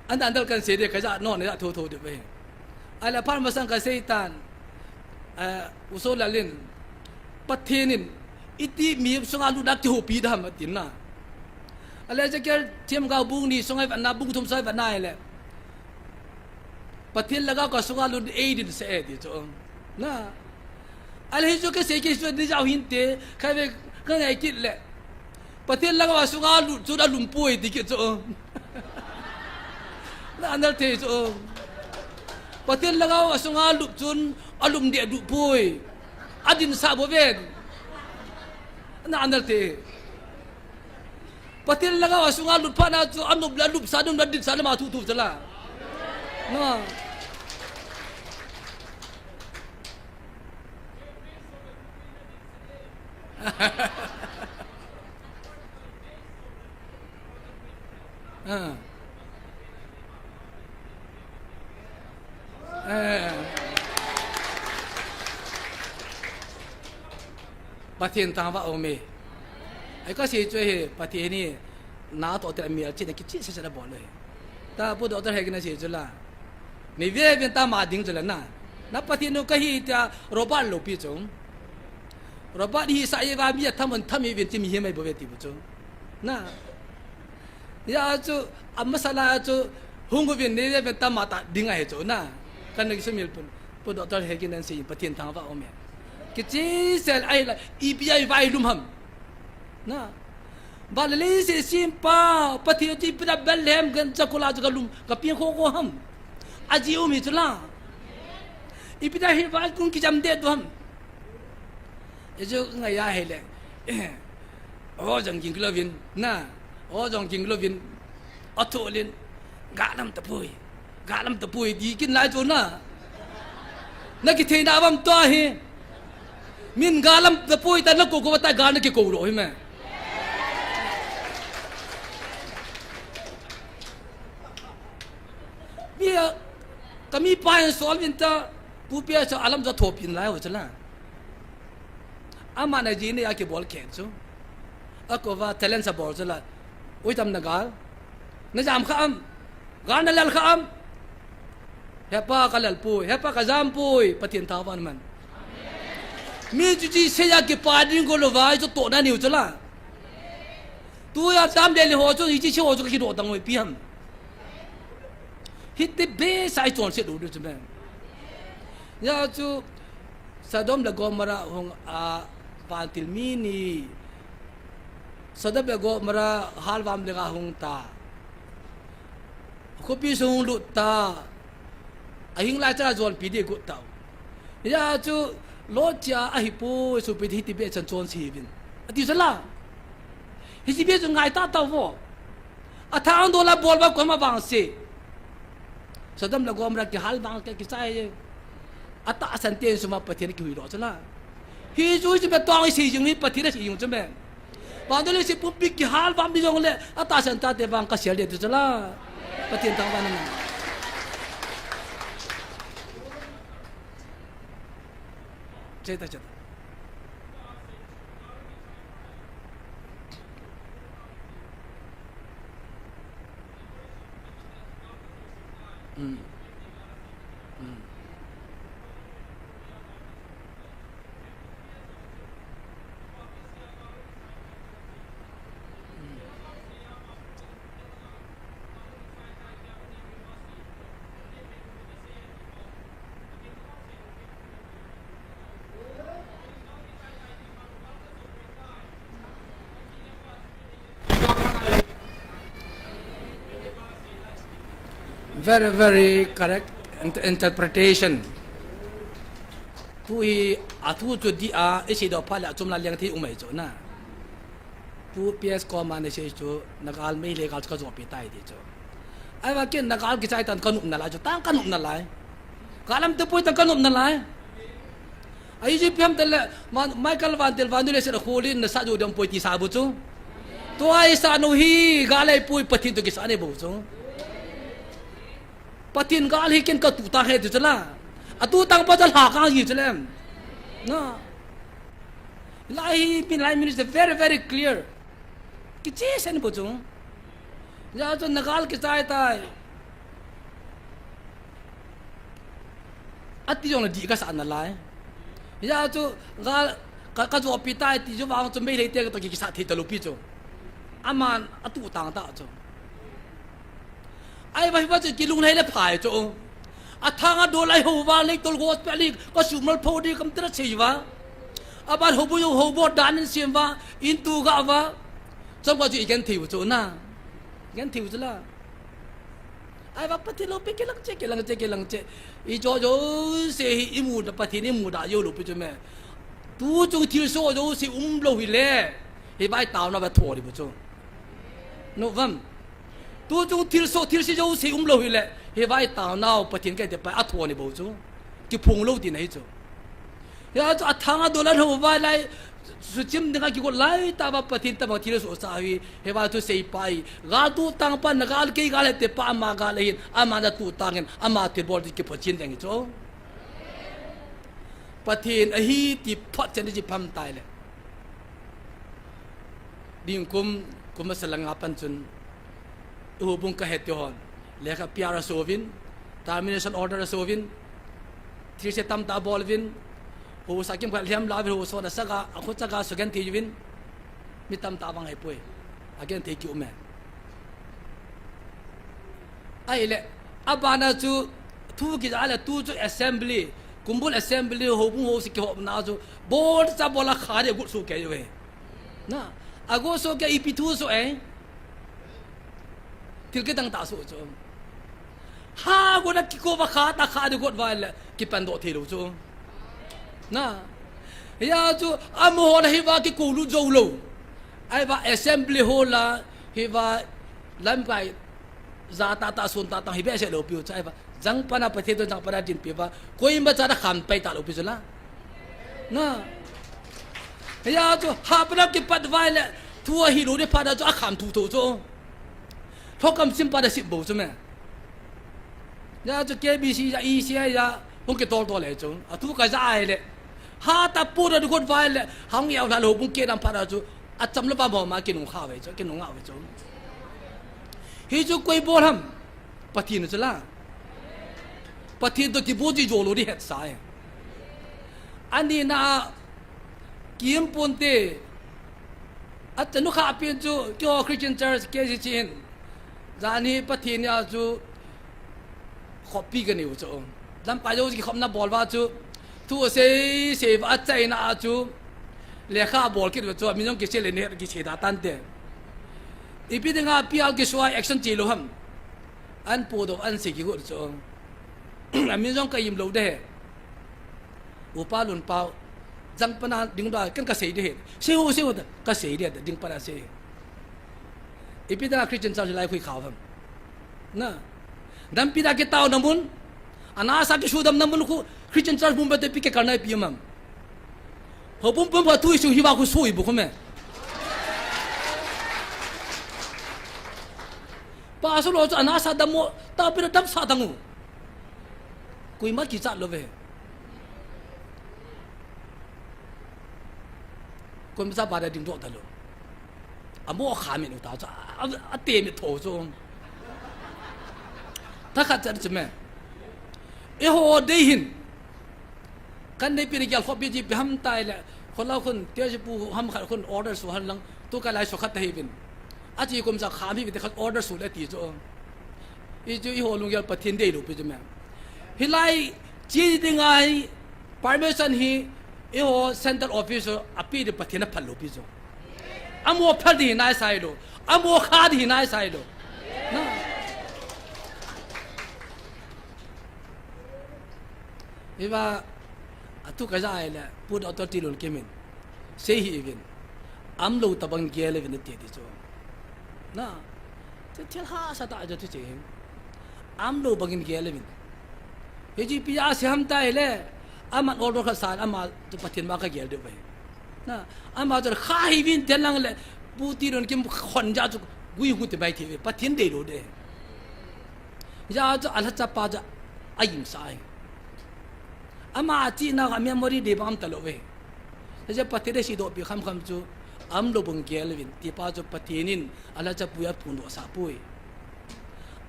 an dan dal kan sei de ka ja no ne ja tho tho de ve. Ai le phan masang ka sei tan, eh, u so la lin, Pathen in, iti mi sunga lu dak ti ho pi dam a tin na. A le ja ker thiam ga bung ni sunga va na bung thum sai va na ai le. Pathen lhagao ka sunga lut ei din se e ti chu. Na. A le hi chu ka sei kei chu ni jau hin te, kha ve ka ngai kit le. Pathen lhagao a sunga lut chu a lum poi ti kit chu. Na anal te chu. Pathen lhagao a sunga lut chun a lum de du poi. A din sa bo ven. Na anal te. Pathen lhagao a sunga lut phat na chu a nop le a lup sa, nop le a dit sa le ma thu thu chu la. Na. Ah. Eh. Pathen thangvah um e. Ai ka sei chu hi, Pathen hi na toh te mial chin a kichi se se na bol e. Ta pu doctor he kina sei chu la. Ni ve vin ta ma ding chu la na. Na Pathen nu ka hi ta Robert lou pi chu. Robert hi sa e va mi a tham an tham e vin chi mi hi mai bo ve ti bu chu. Na. Hia chu, a masala chu, hung uvin ni le ven tama ta ding ahi chu na. Kan nang sumil pun, pu doctor he kin an sei Pathen thangvah um e. Kichi sel ai la, ipi ai vai lum ham. Na. Ba le le se sim pa, Pathen ti pi da bel hem gan cha kula chu ka lum, ka pi kho kho ham. A ji um hi chu la. Ipi da hi vai kun ki jam de du ham. E chu ngai a he le. O jong ging lovin, na. O jong ging lovin. A tholin. Ga lam ta pui. Ga lam ta pui di kin lai chu na. Na ki thei na vam to hi. Min ga lam ta pui ta na ko ko ta ga na ki ko ro hi me. Bia Kami pa hin sol vin ta, Pu P S alam jo thopin lai ho chu la. Ama na ji ni a kibol khen chu. A ko va talent sa bol chu la. Ui tam na gal. Na jam kha am. Gal na lel kha am. He pa ka lel pui, he pa ka jam pui, Pathen thangvah in um hen. Mi chu ji se ya kipa ding ko lo vai chu to na niu chu la. Tu ya jam le le ho chu, i chi chi ho chu ka kidoh tang oi pi ham. Hiti be sai chon se du du chu men. Ya chu Sodom le Gomorrah hung a vantil mi ni. Sodom le Gomorrah halvam le ga hung ta. Khopi sung lut ta. A hing lai cha jon pi di gut tau. Ya chu Lot cha a hi pu su pi di hiti be chan chon si vin. A ti sa la. Hiti be chu ngai ta tau vo. A thang do la bol ba ko ma vang se. Sodom le Gomorrah kihal vang ke kisai. A tahsan ten suma Pathen kihui lo chu la. Hi chu chu be tong si jing hi Pathen si jing chu be. Vantil le si pumpi kihal vam di jong le, a tahsan tate vang ka sial de tu chu la. Pathen thangvah in um hen. Che ta, che ta. Hmm. Hmm. Very, very correct int-, interpretation. Tu hi a thu chu di a, i si do pha le a chum la liang thi um mai chu na. Tu P S ko ma ni se chu, na gal mei le gal chu ka jo pi tai di chu. Ai va kin na gal kichai tan ka nup na lai chu, tang ka nup na lai. Ka lam te poi tan ka nup na lai. Ai ji piam te le, ma-, Michael Vantil Vantil le se da khulin na sa ju dam poi ti sa bu chu. Tu ai sa nu hi, gal ai poi Pathen tu kisa ne bu chu. Pathen gal hi ken ka tu tang he tu chu la. A tu tang pa cha la ka hi chu le. Na. Lai hi, min lai min is very, very clear. Kiche sen bu chu. Ya chu na gal kichai tai. A ti jong le di ka sa na lai. Ya chu gal ka, ka jo pi tai ti chu vang chu mei lei te ka to ki sa thei ta lu pi chu. Aman a tu tang ta chu. Ai va hi va chu kilung lei le phai chu. A thang a do lai ho va lei tol gospel hi ka su mal pho di kam tra sei va. A ban ho bu yo ho bo dan in sim va in tu ga va. Chom ka chu i gen thei u chu na. Gen thei u chu la. Ai va Pathen lou pi kilang che, kilang che, kilang che. I jo jo se hi i mu da Pathen i mu da yo lou pi chu me. Tu chung thil so jo se um lou hi le. Hi vai tao na va tho di bu chu. No vam. Tu chung thil so thil si jo se um lou hi le. Hi vai tao nau Pathen ke te pa a tho ni bu chu. Ki phung lou ti na hi chu. Ya chu a thang a do la ho vai lai, su chim ding a kigot lai ta va Pathen ta va thil so sa hi, hi va thu sei pai. Gal tu tang pa na gal kei gal he te pa ama gal hin, ama na tu tang hin, ama thil bol ti ki pho chin ding hi chu. Pathen ahi ti phot chen di pham tai le. Ding kum, kum a sa la nga pan chun, u bung ka het ti hon. Lekha P R a so vin, termination order a so vin, thil se tam ta bol vin, u sa kim khat liam la vin, u so da sa ga, a khu cha ga so gen ti vin, mi tam ta vang he poi. A gen thei ki um e. Ai le, a bana chu, thu ki ja le, tu chu assembly, kumbul assembly, ho bung ho si ki hop na chu, bol cha bol a kha de gut su ke yo e. Na, a go so ke ipi thu so e. Thil ke dang ta so chu. Ha go na ki ko va kha ta kha de got va le ki pan do thei lou chu. Na. Ya chu a mo ho na hi va ki ko lu jo lou. Ai va assembly hall a hi va lamkai ja ta ta sun ta ta hi be se lou piu chu ai va. Jang pana Pathen to jang pana din pi va. Koi ma cha da kham pai ta lou pi chu la. Na. Ya chu ha pana ki pat vai le thu a hi lou de pa da chu a kham thu thu chu. Thokam sim pa da sim bo chu me. Hijeh chun K B C a, E C I a, hung kitol tol e chu. Athu kaja ahile. Hatah a put a ding khut vai le, hung yau lha lou bung ke dam phat a chu. Acham lou va mo ma kinung kha ve chu, kinung a ve chu. Hichu koi bol ham. Pathen chu la. Pathen toh kibol ji jou lou ding hetsa e. Ani na a, Kim Ponte, achanu kha pen chu, keiho Christian Church, K C C in. Jan hi Pathen a chu, khopi kanei u chu. Lamkai jou kikhopna bol uva chu, thu asei, sei uva achaina a chu, lekha abol kit uva chu, mi jong kisei le ne, kisei da tante. Ipi dinga P R kisuai action che lou ham. An pu do, an sei kigot chu. Amin jong ka im lou de. Upa Lunpau, jang pana ding da, ken ka sei de he. Sei ho, sei ho da, ka sei de, ding pana sei. Ipi da Christian Church lai khui khau ham. Na. Dampi da kitao na mun. Ana sa kisudam na mun khu Christian Church bum ba te pi ke karna pi mam. Ho bum bum ba tu isu hi ba khu sui bu khu me. Pa su lo chu ana sa dam mo, ta pi da dam sa dang u. Koima kichat lou ve. Koima cha ba da ding doh ta lou. Amo kha min u ta cha. A, ate mi tho chu. Thakhat chat chu me. Eiho dei hin. Kan nei pi ni gel khop bi ji pi ham tai le. Khon lau khun, te ji pu ham khat khun order su han lang. Tu ka lai su khat ta hi vin. Achi kum sa kham hi vin te khat order su le ti chu. I chu eiho lunggel Pathen dei lou pi chu me. Hilai chi ding ngai permission hi eiho central office a pi ding Pathen a phal lou pi chu. Amo phal ding hi nai sai lou. Amo kha ding hi nai sai lou. Na. Hiva, atu ka ja ai le, pu Doctor Tilun Kim in. Sei hi ivin. Am lou tabang gel ivin ati ti chu. Na. Chu thil hahsa tah chu chu che hin. Am lou bangin gel ivin. Hichi pi a se ham tai le. Aman order khat san, ama chu Pathen ma ka gel deu vai. Na, ama chu kha hi vin tia lang le, pu Tilun Kim khon ja chu gui hu te bai thi ve, Pathen dei lou de. Ja chu a lhacha pa chu a im sa ai. Ama a chi na a memory dei bang am ta lou ve. Ja Pathen dei si do pi kham kham chu am lou bang gel vin, ti pa chu Pathen in a lhacha pu a phun do sa pui.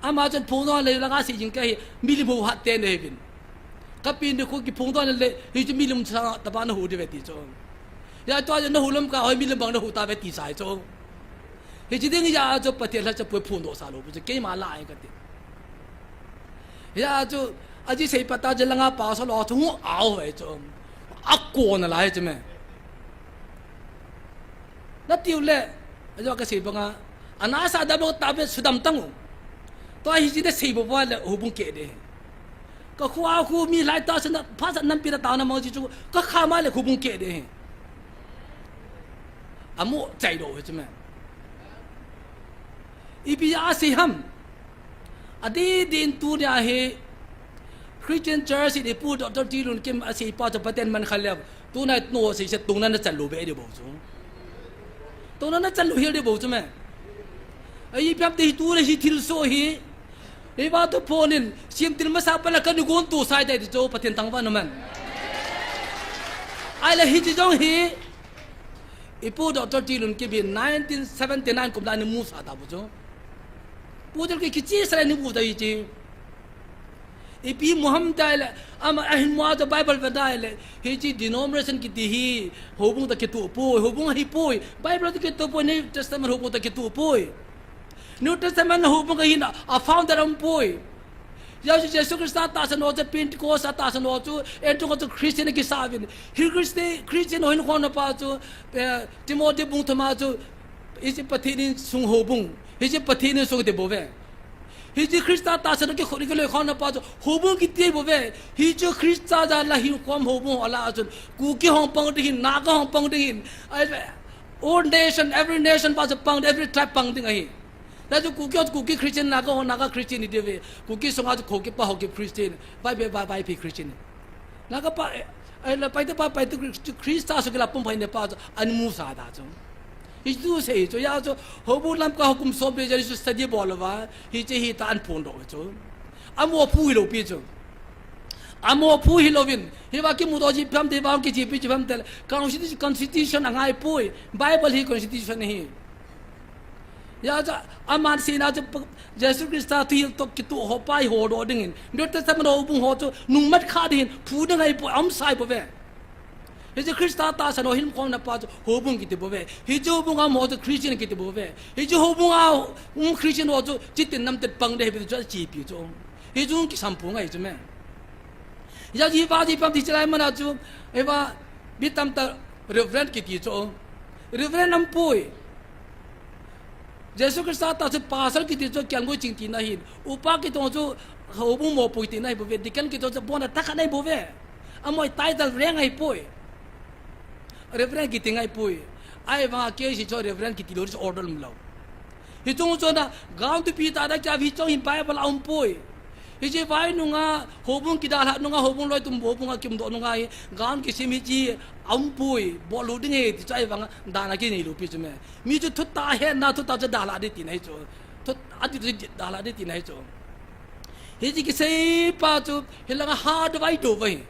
Ama chun phung don le la ka si jing ka hi, milim hu hat te ne vin. Ka pin de khu ki phung don le, hi chu milim sa ta ba na hu de ve ti chu. Ya to na hu lam ka hoi milim bang na hu ta ve ti sai chu. Hi chi ding ya chu Pathen lhacha pu phun do sa lou, chu keima la ai ka ti. Ya chu, a ji sei pa ta je la nga pa so lo chu au ve chu. A ko na lai chu me. Na tiu le, a jo ka sei banga, ana sa da bo ta be sudam tang u. To hi ji de sei bo ba le houbung ke de. Ka khua khu mi lai ta sa na, pha sa nam pi da ta na mo ji chu, ka kha ma le houbung ke de. Amu chai do he chu me. Ipi a sei ham. Adi din tu nia hi Christian Church in ipu Doctor Tilun Kim a sei pa chu Pathen man kha le. Tu na no sei se tung na na chan lu be de bo chu. Tung na na chan lu hil de bo chu me. Ai piam te hi tu le hi thil so hi. Ei va tu phone in sim til ma sa pa la ka ni gon tu sai dai chu Pathen tang va na man. Ai la hi chi jong hi. Ipu Doctor Tilun Kim in nineteen seventy nine kum la ni mu sa ta bo chu. Pu jol ki kichi sa ni bu ta hi chi. Ipi mu ham tai le, ama ahin mu a to Bible ve tai le, hi chi denomination kiti hi, houbung ta kitu poi, houbung hi poi, Bible ta kitu poi, New Testament houbung ta kitu poi. New Testament houbung ka hin a founder um poi. Jesu, Jesu Christa tahsan ho chu Pentecost a tahsan ho chu, en tu ko chu Christian ki sa vin. Hi Christi-, Christian ho hin khon pa chu, eh, Timothy bung thum a chu, hi chi Pathen in sung houbung, hi chi Pathen in sung te bo ve. Hi chi Christa tahsan ki khon ki le khon na pa chu houbung ki te bo ve. Hi chu Christa ja la hin khom houbung ala chun. Kuki hong pang ding hin, Naga hong pang ding hin. Ai, all nation, every nation pa chu pang, every tribe pang ding ahi. La chu Kuki, Kuki Christian, Naga ho, Naga Christian ni de ve. Kuki sunga chu Kuki pa ho ki Christian. Vai be, vai, vai pi Christian. Naga pa, eh, eh, la Paite pa, Paite Chri-, Christa so ki la pum pai ne pa chu, an mu sa da chu. Hi chu sei chu, ya chu, houbung lam ka hukum so be jari chu study bol va, hi che hi ta an phun do chu. Amopo hilou pi chu. Amopo hilouvin. Hiva kimudoh ji phamte, hiva kichepi ji phamte. Constitution, constitution angaipoi. Bible hi constitution ahi. Hijeh chun, aman seina chu pa-, Jesu Christa thuhil toh kitoh ho pa hi hodoh dingin. New Testament houbung ho chu nungmat kha dingin, phu ding ahipoi, aumsai pouve. Hiche Christa tahsan ho hinkhomna pa chu houbung kiti bouve. Hiche houbung a um ho chu Christian kiti bouve. Hiche houbung a um Christian ho chu chitin namtin pang ding ahi ti chu achepi chu. Hichu kisamphu ngai chu me. Hijeh chun hiva ji phamte chelai mana chu, hiva mi tamtah Reverend kiti chu. Reverend aumpoi. Jesu Christa tahsan pastor kiti chu kelngoi ching tina ahin. Upa kiti chu houbung mopo tina ahi bouve. Deacon kiti chu abona thakhat ahi bouve. Amaho title rank ahipoi. Reverend kiti ngaipoi. Ahivanga K C chu Reverend kiti lou, order umlou. Hichung chun a, ground thupi tah a kia hichung hin Bible a aumpoi. Hiche vai nunga, houbung kidalhah nunga, houbung loi tum houbung a kimudoh nunga hi, ground kisem hiche aumpoi, bol lou ding ahi ti chu ahivanga, dan a kinei lou pi chu me. Mi chu thutah hetna, thutah chu dalhah ding tina ahi chu. Thutah chu dalhah ding tina ahi chu. Hiche kisei pa chu, hilanga hat vai do vai.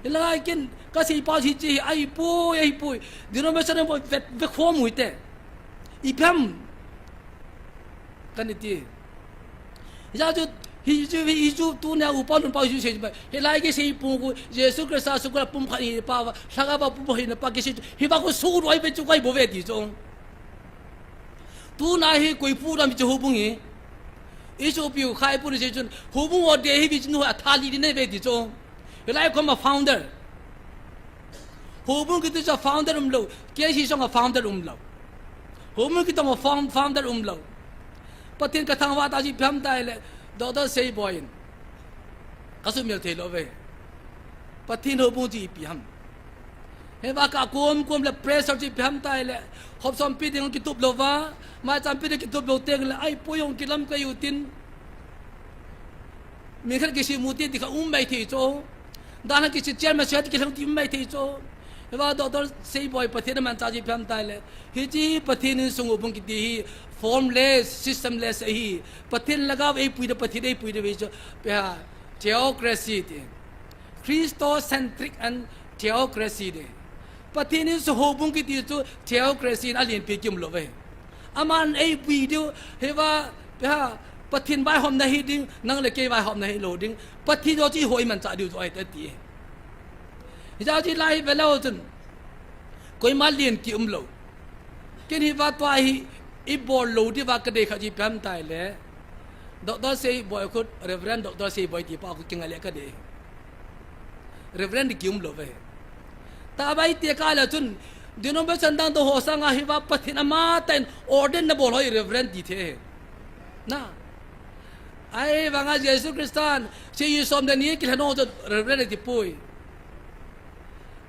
Hilai ken kasei pa hiche hi ahipoi, ahipoi. Denomination a ve, vekhom u hite. Ipi ham. Kana ti. Hijeh chun, hichu, hichu, tunia upa nun pa hichu sei pa. Hilai kisei pung khu, Jesu Christa sukha pumkhat hi pa, lhagao va pumkhat hi pa kisei chu. Hiva khu suru ahi ve chu kai bouve ti chu. Tuna hi koi pu dam chu houbung hi. Isopiu khai pu ni sei chun, houbung ho dei hi vi chun ho athah lih ding ahi ve ti chu. Hilai khom a founder. Houbung kiti chu founder umlou, K C sung a founder umlou. Houbung kiti a found-, founder umlou. Pathen kathangvah tah chu ipi ham tile, Doctor Seiboi in. Kasumil thei lou ve. Pathen houbung chu ipi ham. Hiva kakom kom le pressure chu ipi ham tile, hop som pi ding kitup lou va, mai cham pi ding kitup lou teng le, ahipoi hung kilam kai u tin. Mi khat kisim u ti, ti kha um mai thei chu. Dan khat kisim chairman sung ti kilhang ti um mai thei chu. Hiva Doctor Seiboi Pathen amanchah chu ipi ham tile. Hiche Pathen insung houbung kiti hi formless, systemless ahi. Pathen lhagao eipui ding, Pathen eipui ding ve chu. Pia, theocracy ti. Christocentric and theocracy ti. Pathen insung houbung kiti chu theocracy in alen pi kium lou ve. Aman eipui diu, hiva, pia, Pathen vaihomna hi ding, nang le kei vaihomna hi lou ding. Pathen joh chu eiho imanchah diu chu ahi ti. Hijeh chun hilai ve leu chun. Koima len kium lou. Ken hiva tua hi ibol lou diuva kadei khat chu ipi ham tile. Doctor Seiboi khu, Reverend Doctor Seiboi ti pa khu kingai le kadei. Reverend kium lou ve. Tahbeh tia kale chun, denomination dang dang ho sanga hiva Pathen amatah in ordain nabol ho hi Reverend ti thei. Na. Ahivanga Jesu Christan, sei som le ni kilhen ho chu Reverend ati poi.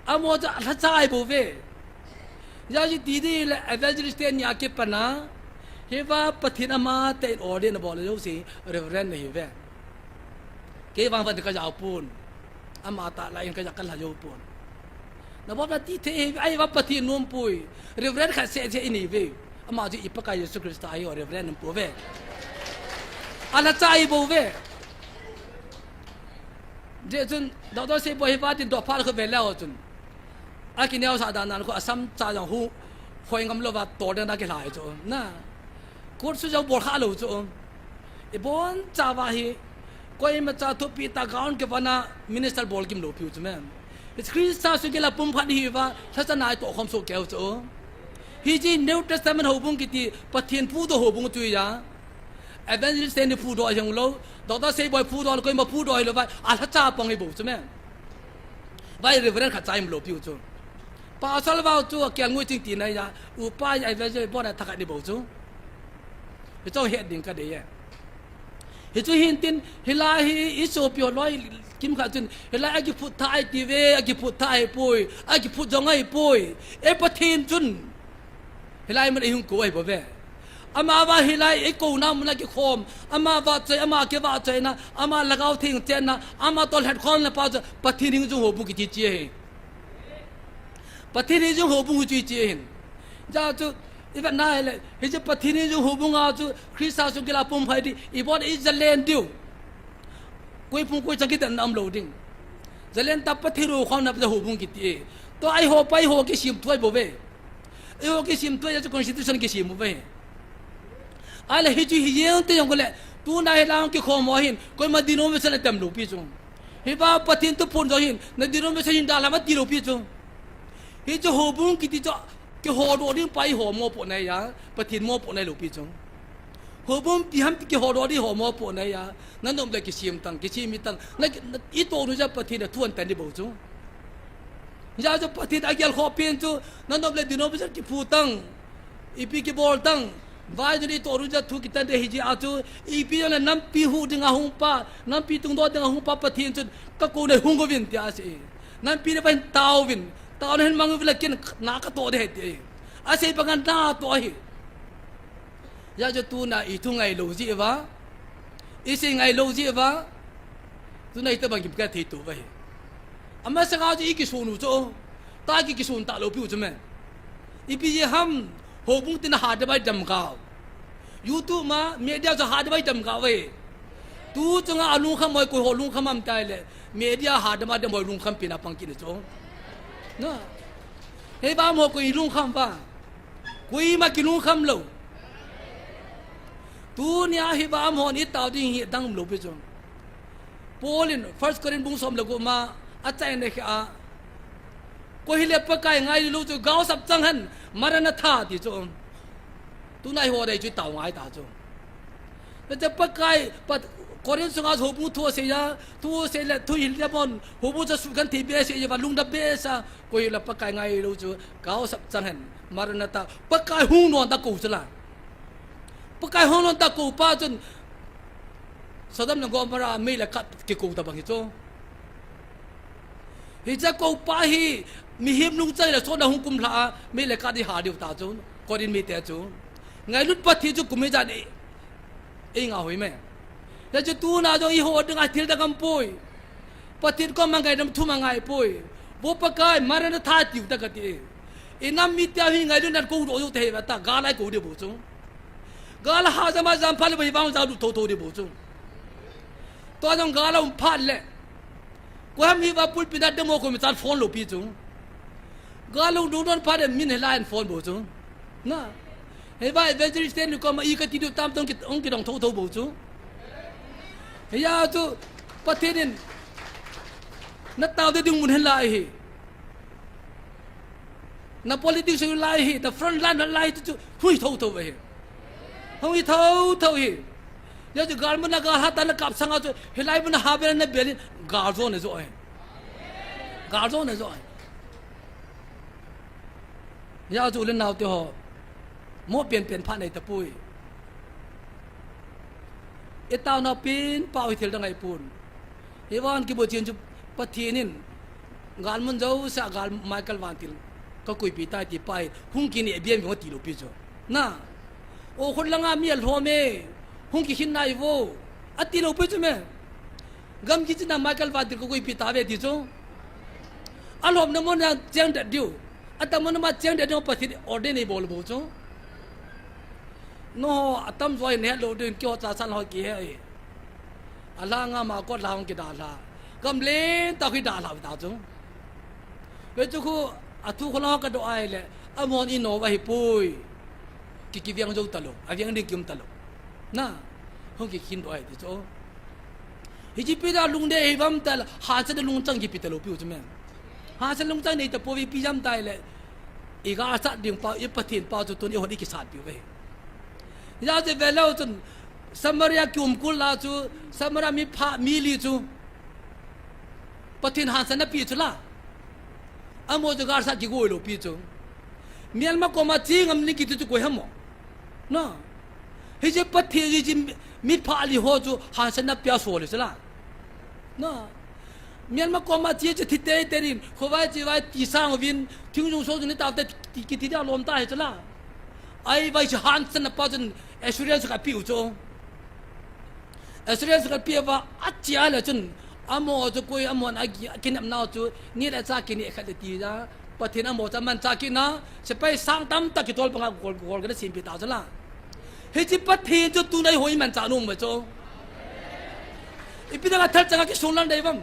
Amaho chu alhacha ahi bouve. Hijeh chun ti ding le evangelist teni a kipat a, hiva Pathen amatah in ordain abol jouse Reverend ahi ve. Kei vang vang kajao pon. Amatah lah in kaja kalha jou pon. Nabol na ti thei ahi, ahivang Pathen nom poi. Reverend khat seh seh inei ve. Ama chu i Pakai Jesu Christa ahi, Reverend nom pouve. Alhacha ahi bouve. Hijeh chun, Doctor Seiboi hiva tin doh phat khu ve leu chun. Akineosah dan dan khu asam cha jong hu, hoi ngam louva tol dan a kilhai chu. Na. Court su jong bol kha lou chu. Ibon chauva hi, koimacha thupi tah ground kivon a minister bol kim lou piu chu me. Christa sung kila pumkhat hiuva, lhacha nai toh khom soh keu chu. Hiche New Testament houbung kiti, Pathen phudoh houbung chu ahi a. Evangelist teni phudoh ahung lou, Doctor Seiboi phudoh lou, koima phudoh hilou va, alhacha pang hi bou chu me. Vai Reverend khat cha um lou piu chu. Pastor vang chu akelngoi ching tina ahi a, upa ahi a, evangelist bon a thakhat ni bou chu. Hichu het ding kadei e. Hichu hin tin, hilai hi isopi ho loi kimkhat chun, hilai akiphut thah ahi tiuve, akiphut thah ahipoi, akiphut jong ahipoi. E Pathen chun, hilai mun eihung kou ahi bouve. Amavang hilai eikouna mun a kikhom, ama vahchoi, ama kivahchoina, ama Lhagao Theng chenna, ama toh lhatkhomna pa chu, Pathen hing jong houbung kiti chu ahi. Pathen hing jong houbung chu ahi chu ahin. Hijeh chun, Ivet na ahile, hiche Pathen in jong houbung a chu Christa sung kila pum phai ding, ibol in jalen diu. Koi pum koi chang kidenna umlou ding. Jalen ta Pathen lou khom na pa houbung kiti e. Tua eiho pa eiho kisem thei bou ve. Eiho kisem thei chu constitution kisem bou ve. Ahile hichu hi jeng te jong kole, tuna hi lang kikhom ho hin, koima denomination atam lou pi chu. Hiva Pathen thuphon jong hin, na denomination hin dalha ma ti lou pi chu. Hichu houbung kiti chu, kihodoh ding pa eiho mopohna ahi a, Pathen mopohna ahilou pi chu. Houbung ipi ham ti kihodoh ding ho mopohna ahi a, na nop le kisem tang, kisem tang, na, na, i tohnu jeh a Pathen in thu ahin tan ding bou chu. Hijeh a chu Pathen in agel khoh pen chu, na nop le denomination kiphu tang, ipi kibol tang, vaijun i tohnu jeh a thu kitan ding ahi jeh a chu, ipi jong le nampi huh ding a hung pa, nampi tungdoh ding a hung pa Pathen chun, ka kou na hung uvin tia asei. Nampi na va hin tao uvin, tao na hin mang uvin la ken na ka toh ding ahi ti. Asei banga na toh ahi. Hijeh a chu tuna i thu ngailou jeh uva, i sei ngailou jeh uva, tuna i tabang kim ka thei tou uva ahi. Amasanga chu i kisun u chu, ta ki kisun talou piu chu me. Ipi jeh ham, houbung tin a ha dam bai dam kau. YouTube ma, media chu ha dam bai dam kau ve. Tu chunga alungkham hoi koi ho lungkham ham tile, media ha dam a dam hoi lungkham pen a pang kit ni chu. Na. Hiva mo koi lungkham va. Koima kilungkham lou. Tunia hiva amahon i tao ding hi dang lou pi chu. Paul in First Corinth bung som le gup ma, achaina khat a, koi hile Pakai ngai lou chu gaosap chang hen, Maranatha ti chu. Tuna eiho dei chu tao ngai ta chu. Hiche Pakai, Pat-, Corinth sunga houbung thu asei a, thu asei le, thu hil le mon, houbung chu suhgenthei behseh jeh uva lungdam behseh a, koi hile Pakai ngai lou chu gaosap chang hen, Maranatha, Pakai hung non ta kou chu la. Pakai hung non ta kou pa chun, Sodom le Gomorrah mei le khat kikou tabang hi chu. Hiche kou pa hi mihem lungchang le sot na hung kum lha a, mei le khat i ha diu ta chu, Corinth mite chu. Ngailut Pathen chu kum ijat ei, ei ngah hoi me. Hijeh chu tuna jong eiho dinga thil dang um poi. Pathen koma ngaidam thum angai poi. Vo Pakai, Maranatha tiu ta kati. I nam mite hi ngailutnan koudoh jou te hi va ta, gal a i kou ding bou chu. Gal a ha jam a jam phat le va hi vang jam lut thotho ding bou chu. Tua jong gal a um phat le. Koi ham hiva pulpit a demo koi mi chan phone lou pi chu. Gal a hung dong don phat le min hilai in phone bou chu. Na. Hiva evangelist ten koma i kati diu tam tong ki, hung kidong thotho bou chu. Hijeh a chu Pathen in na tao ding mun hin lai hi. Na politics lai hi, na front line lai hi chu, hui thotho hi. Hui thotho hi. Hijeh chu gal mun a gal hat a na kap sanga chu, hilai mun a ha bel na bel in, gal jo na jo hi. Gal jo na jo hi. Hijeh chu u le nao te ho, mo pen pen pha nei tapoi. I taona pen pau hi thil dang ahi pon. Hi van kibol chen chu Pathen in gal mun jouse a gal Michael Vantil ka koipi tai ti pa hi hung kineh biam vong ti lou pi chu. Na. O khut langa mi alhom e. Hung kikhin nai vo. Ati lou pi chu me. Gam kichina Michael Vantil ka koipi tave ti chu. Alhomna mun a cheng det diu. Atam mun a ma cheng det diu Pathen ordain ei bol bou chu. Nangho atamjo in nahet lou ding, keiho cha san ho kihe ahi. Alhanga ma kot lha hung kidalha. Gam lentah khu kidalha ta chu. Hichu khu, athu khu la kadoh ahile, amahon i nom ahipoi. Ki, kiveng jou talou, aveng ding kium talou. Na, hung kikhin doh ahi ti chu. Hiche pi da lungdei hi vam tah le, hansatna lungchang kipe talou piu chu me. Hansatna lungchang nei tapouve, ipi jeh ham tile, i galsat ding pa, i Pathen pa chu tun eihon i kisat piu ve. Hijeh chun velou chun, Samaria kium kul a chu, Samaria mi pha, mi li chu, Pathen hansatna pe chu la. Amaho chu galsat kigoi lou pi chu. Melma koma che ngam ding kiti chu koi ham mo. Na. Hiche Pathen hiche mi pha li ho chu hansatna pea sol le chu la. Na. Melma koma che chu thi teitei din, khovai chevai ti sang uvin, thingjung so chu ni tao te ti, kiti dia lom ta hi chu la. Ahivang chu hansatna pa chun assurance khat apeu chu. Assurance khat apeuva, ache a le chun, Amaho chu koi, amahon a, akinepnau chu, ni le cha kineh khat le ti ja. Pathen amaho chu amanchah kit na, sepai sang tamtah kitol panga gol, gol kana sempeh ta chu la. Hiche Pathen chu tuna eiho imanchah nom uve chu. Ipi dinga thalchanga kisonglal dei uvam.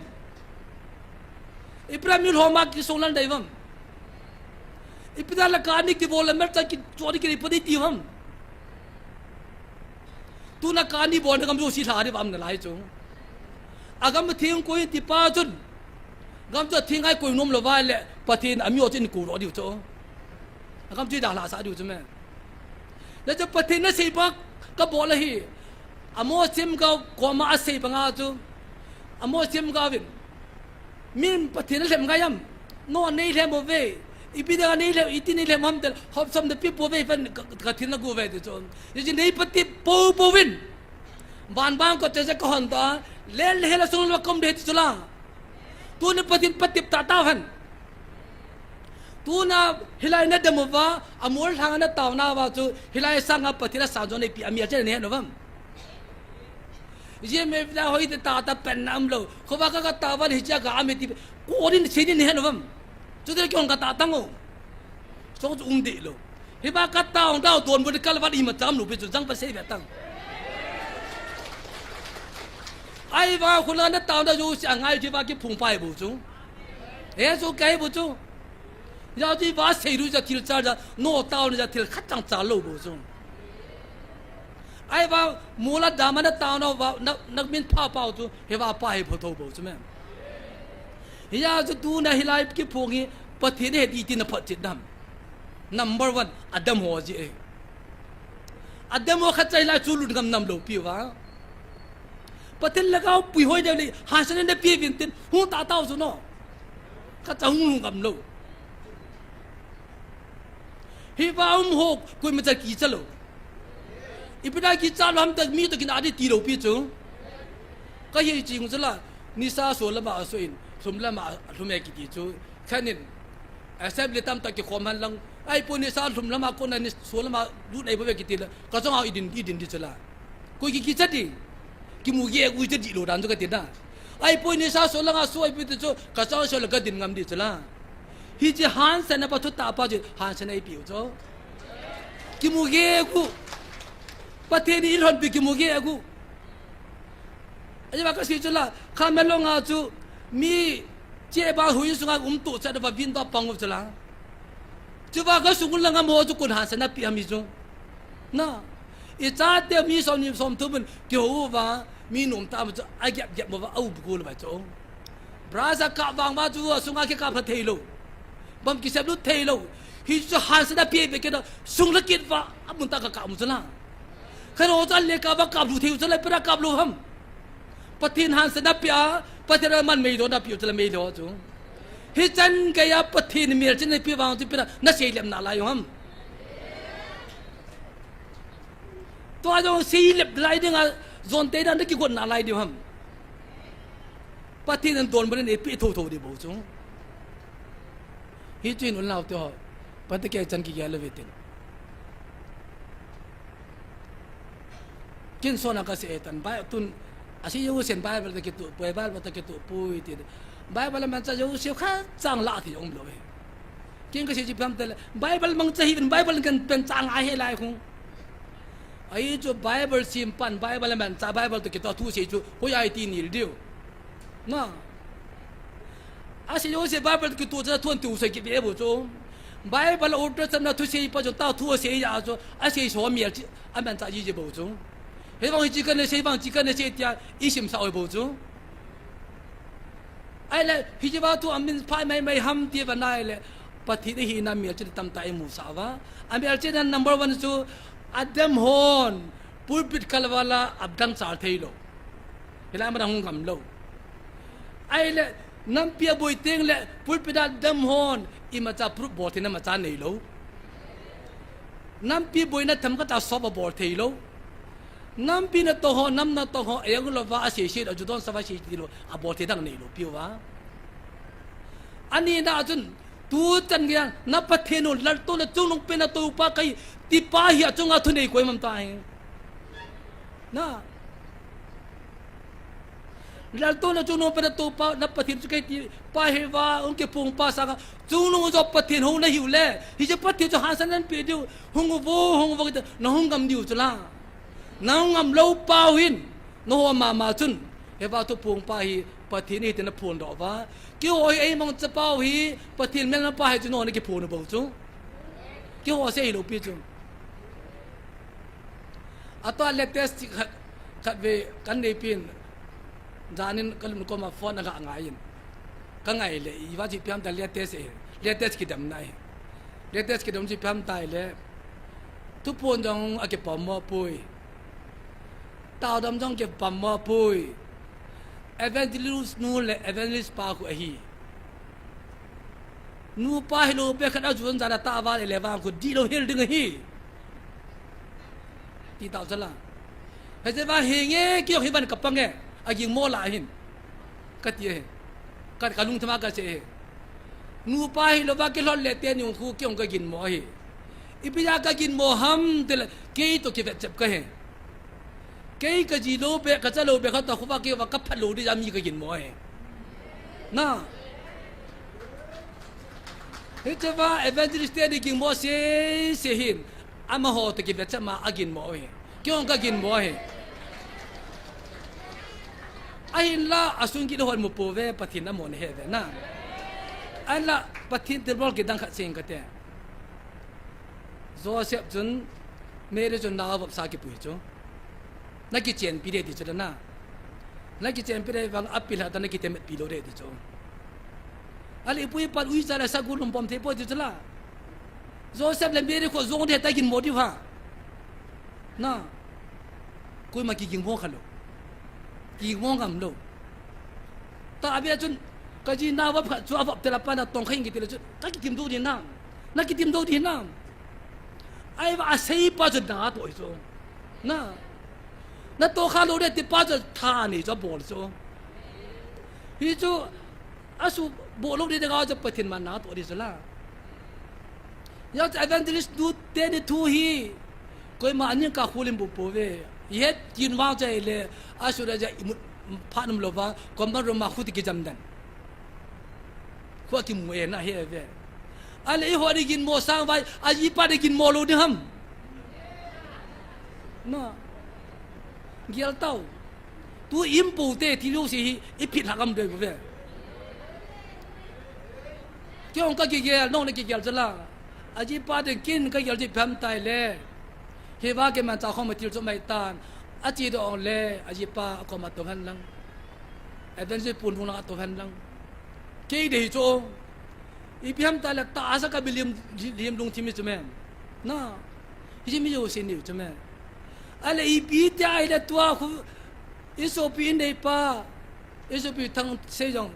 Ipi dinga mitlhoma kisonglal dei uvam. Ipi dinga la kani kibol le melchang kichoi ni kiri padi ti uvam. Tuna kani bolna gam jouse lha ding uvam nalai chu. Agam theng koi ti pa chun, gam chu atheng a ikoi nom lou uva le, Pathen amiho chu inkou doh diu chu. Agam chu idalhah sah diu chu me. Hijeh chun Pathen nasei bang kabol ahi. Amos themgao koma asei banga chu, Amos themgao vin, min Pathen alhem ngai am? Nangho neilhem uve. Ipi dinga neilhem, iti neilhem ham tile, hop som napeh pouve, phat ka, kathil nagu uve ti chu. Hiche neipatep poupou vin, van bang kot cheh cheh kahon ta, lel hel a sung lama kaum ding ahi ti chu la. Tuni Pathen patep tahtah hen. Tuna hilai nadam uva, amol lhanga nataona uva chu, hilai sanga Pathen asanjona eipeh a melchihna nahet uvam. Jia me vila hoi te tahtah penna umlou. Khovah ka, katah uva hichea ka um e ti, koi din sei din nahet uvam. Chutile kihon katah tang o. Chong chu um deh lou. Hiva katah ong tao donbut kalvat imacha umlou pi chu jangpa sei ve tang. Ahivang khula nataona jouse angai jiva kiphung pai bou chu. He chu kahi bou chu. Hijeh chun iva seilu ja thil chal ja, nataona ja thil khat chang chal lou bou chu. Ahivang mola dama nataona uva, na, namin pha pau chu, hiva pa hi phatthou bou chu me. Hijeh chun tuna hilai kiphung hi, Pathen ahet iti naphatchet nam. Number one, adamho jeh e. Adamho khatcha hilai chu lut ngam nam lou piuva. Pathen lhagao pui hoi deu le, hansana napeh uvin tin, hung tahtah u chu no. Khatcha hung lhung ngam lou. Hiva umho, koimacha kicha lou. Ipi dinga kicha lou ham tile mi toh kinah ding tilou pi chu. Kahi ching chu la, nisa sol lama asoh in, lhum lama alhum e kiti chu. Khanin, assembly tamtah kikhom hen lang. Ahipoi nisa lhum lama kona ni sol lama lut ahipoi ve kiti le, kachonga idin, idin ding chu la. Koi ki, kicha ding. Kimu gegu cha dihlou dan chu kati na. Ahipoi nisa sol langa so ahipoi ti chu, kachang sol la kadin ngam ding chu la. Hiche hansana pa thutah pa chu, hansana eipeu chu. Kimu gegu. Pathen in eilhonpi kimu gegu. Ahiva kasei chu la, Khamenlong a chu, mi cheba hui sunga um toh chat uva vin toh pang u chu la. Chuva kasung langa mo chu koin hansana pe ham hichu. Na, ichate mi somni somthum in kihou uva, mi nomtah uva chu, agep gep uva, aup gol uva chu. Brush akap vang uva chu, asunga kikap lha theilou. Bam kiseplut theilou. Hichu hansana pe be kit a, sung lha kit uva, amun tah a kakap u chu la. Khat ho chu ale kap uva kaplou thei u chu la, ipi dinga kaplou ham. Pathen hansana pe a, Pathen aman meidona pe u chu la meilhou chu. Hichan geiya Pathen melchihna pe vang chu ipi dinga nasei lep nalai u ham. Tua jong seilep lai dinga, jon tei dan nakigot nalai diu ham. Pathen in donbut in eipeh thouthou ding bou chu. Hichu hin u le nao teho, Pathen kichan kigel uve tin. Ken sona kasei tan, Bi-, tun, asei jousen Bible toh kitoh poi, Bible toh kitoh poi ti. Bible amanchah jouse khatcha lah thei jong umlou e. Ken kasei chu ipi ham tile, Bible mangcha hiuvin, Bible kan panchah ngai hih lai khu. Ahi chu Bible simpan, Bible amanchah, Bible toh kitoh thusei chu, hoiya iti nil diu. Na. Asei jouse Bible toh kitoh chu thon tu sei kibe bou chu. Bible Old Testament thusei pa chu tao thusei a chu, asei so melchih, amanchah jiji bou chu. Hivang hiche kana sei, vang hiche kana sei tia, isimsah u bou chu. Ahile, hicheva thu amin phai maimai ham ti uva ahile, Pathen ahina melchihna tamtah imusah uva. Amelchihna number one chu, adamhon, pulpit kalval a, adang chal theilou. Hilai a aman ahung ngam lou. Ahile, nampi aboi tengle, pulpit a adamhon, imacha proof bol theina imacha neilou. Nampi boina themkhat a sop abol theilou. Nampi natoh ho, nam natoh ho, ajang louva, aseisei, ajudon sava seisei lou, abol thei dang neilou piuva. Anina chun, tuchan geiya, na Pathen u, laltoh le chungnungpen a toupa kahi, tipa hi achunga thunei koi mam tahi. Na. Laltouna chungnung pena topa, na Pathen chu kei ti, pa hi va, hung kiphong pa sanga, chungnung jo Pathen houna hiu le, hiche Pathen chu hansan nan pe diu, hung uvo, hung uvo kiti, na hung ngam diu chu la. Na hung ngam lou pau hin, na ho mama chun, hiva thuphong pa hi, Pathen hi ti na phondoh uva. Keiho hi eimang chapau hi, Pathen melma pa hi chu na ho na kiphon u bou chu. Keiho se hilou pi chu. Atua latest chi khat, khat ve kan nei pin. Janin ka lum koma phone aga ngai in. Ka ngai le, i va chi piam ta latest e. Latest kidam na e. Latest kidam chi piam ta le. Thuphon jong a kipom mo pui. Taodam jong kipom mo pui. Evangelist nu le evangelist pa khu ahi. Nupa hilou pe khat a jun jana ta va le le vang khu dihlou hel ding ahi. Ti tau chala. Hiche va hi nge kei hi van ka pang e. A ging mo la hin. Ka ti e. Ka, ka lungthim a ka che e. Nupa hilou va kilhon le teni khu kei hung ka gin mo ahi. Ipi ja ka gin mo ham te le kei to kivet chep ka he. Kei ka ji lou be, ka cha lou be kha ta khu va kei va ka phat lou di ja mi ka gin mo ahi. Na. Hiche va evangelist teni ging mo se, se hin. Amaho to kivet chep ma a gin mo ahi. Kei hung ka gin mo ahi. Ahinla, asung kit hon mu pouve, Pathen a mo na he ve na. Ahinla, Pathen thilbol kidang khat sing ka te. Joseph chun, Mary chun nao vop sa kipui chu. Na kichenpi de ti chu le na. Na kichenpi de vang a pilha ta na kitemetpi lou de ti chu. Ale ipui pan uicha le sa gu lum pom thei poi ti chu la. Joseph le Mary khu jong de ta gin mo diu ha. Na. Koima kiging mo kha lou. Kiging mo ngam lou. Ta a be chun, ka ji nao vop khat chu a vop te la pa na tong kha ing kiti le chu, ta kitim dou di nam. Na kitim dou di nam. Ai va a sei pa chu na to chu. Na. Na to kha lou de ti pa chu tha ni chu a bol chu. Hi chu, a su bol lou di de ga chu Pathen man na to di chu la. Hijeh chun evangelist nu teni thu hi, koima aning ka khulim bu pouve. Ihet kin vang chai le, a su da ja imut phat um lou va, common room a khu ti kijam dan. Khu a kimu e na he ve. Ale eiho di gin mo sang vai, a jipa di gin mo lou di ham. Na. Gel tau. Tu im pou te ti lou si hi, i phit lhak am doi bu ve. Kei hung ka kigel, nong na kigel chu la. A jipa ding kin ka gel ji pham tai le. Hiva kei man cha khom a til chu mai tan. A chi dong le, a jipa a khom a to hen lang. Evangelist pun hung lang a to hen lang. Kei de hi chu. Ipi ham ta le ta asa ka bi lim, lim lungthim hi chu me. Na. Hi mi yo si niu chu me. Ale ipi te ai le tua khu. I sopi in dei pa. I sopi thang sei jong.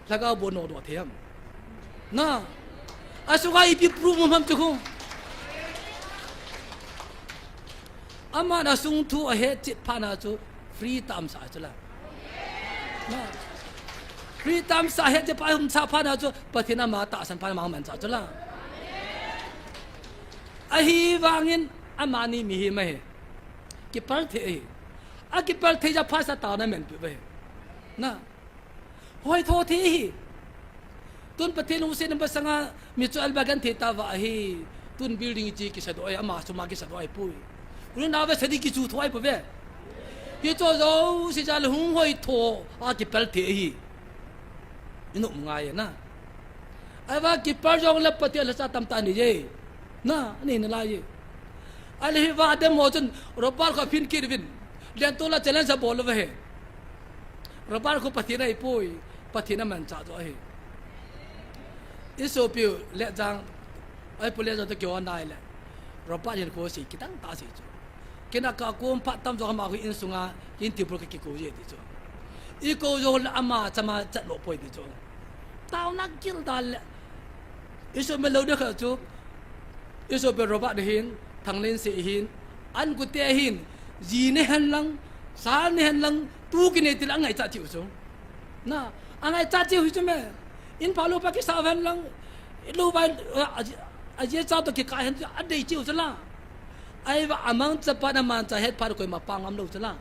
Lhagao bo no do the ham. Na. A sunga ipi proof um ham chu khu. Aman a sung thu a het chit phat na chu free tam sa chu la. Na. Free tam sa het chit pa um sa phat na chu Pathen ama tahsan phat na mang man sa chu la. Ahivangin amani mihem ahi. Kipal thei ahi. A kipal thei ja phat sa ta na men pi ve. Na. Hoi tho thei hi. Tun Pathen lungset na masanga mi chu alba gan thei ta va ahi. Tun building chi kisa do ai, ama suma kisa do ai pui. Uni na ve sadi kichu tho ai pui ve. Hi cho jo si ja le hung hoi tho a kipal thei hi. Inu ngai na. Ai va kipal jong le Pathen la sa tam ta ni je. Na, ni na la je. Ale hi va dem ho chun Robert kho phin kit vin. Len to la challenge a bol ve he. Robert khu Pathen ahi poi, Pathen a manchah jo ahi. I sopiu Letjang, ahi pu Letjang to kio nai le. Robert hin khu si kitang ta si chu. Kina ka kum phat tam jo ama khu insunga, in ti bul ka kikou je ti chu. I kou jo le ama chama chat lo poi ti chu. Tauna kil da le. I sopi lo de kha chu. I sopi Robert hin, Thanglen si hin, an kute hin, ji ne hen lang, sal ne hen lang, tu kine til angai cha chiu chu. Na, angai cha chiu hi chu me. In pa lo pa kisa hen lang, lo vai, a, a, a je cha to kika hen chu, a dei chiu chu la. Ai va amang chapa na man cha het pa koima pa ngam lo chu la.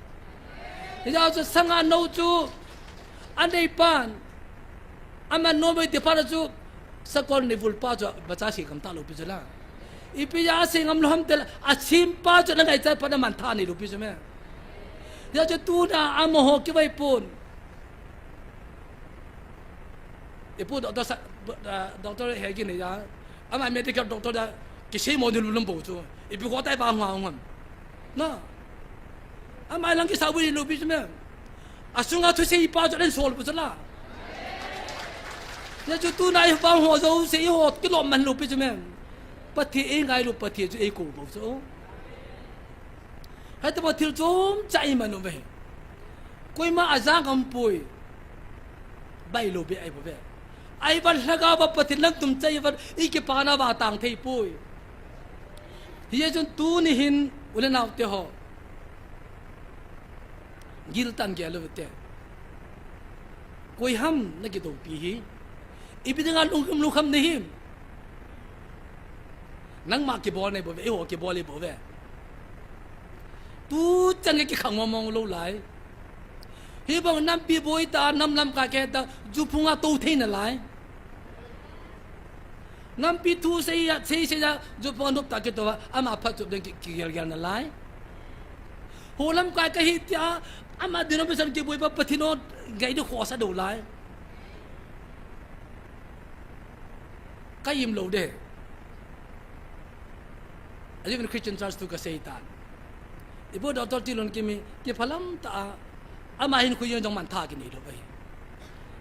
Hijeh chun sanga no chu, Anei pan, aman nom e ti phat a chu, sakol neivul pa chu vacha sei ngam talou pi chu la. Ipi a sei ngam lou ham ti le, asem pa chu na ngaichat phat a mantha neilou pi chu me. Hijeh chun tuna amaho kivai pon. Ipu doctor sa, ah, doctor he kine a. Ama medical doctor a kisei mo ni lulum bou chu. Ipi kho tai pa hung hung ham. Na. Ama lang kisa bu ni lou pi chu me. Asunga thusei pa chu den sol bu chu la. Hijeh chun tuna i vang ho jouse i ho kilom man lou pi chu me. Pathen eingailu, Pathen chu eikou bou chu. Hiti pa thil chomcha iman uve. Koima aja ngam poi. Bailou be ahi bou ve. Ahivang lhagao va Pathen lam tum chai va i kipana va tang thei poi. Hijeh chun tuni hin u le nao te ho. Giltah in gel uvin te. Koi ham na kidoupi hi. Ipi dinga lungkham lungkham na him. Nangma kibol nei bou ve, eiho kibol nei bou ve. Tuchan kikhang mong mong lou lai. Hibang nampi boi ta, nam lamkai kei ta, ju phunga tou thei nalai. Nampi thu sei a, sei sei a, ju phunga nop ta kei tou a, ama phat chup ding ki, kigel gel nalai. Ho lamkai kahi tia, ama denomination kiboi pa Pathen o ngai di khosa dou lai. Ka im lou de. Ahi vin Christian Church thu kasei tan. Ipu Doctor Tilun Kimi, kiphalam ta a, ama hin khu jeng jong mantha kinei lou ahi.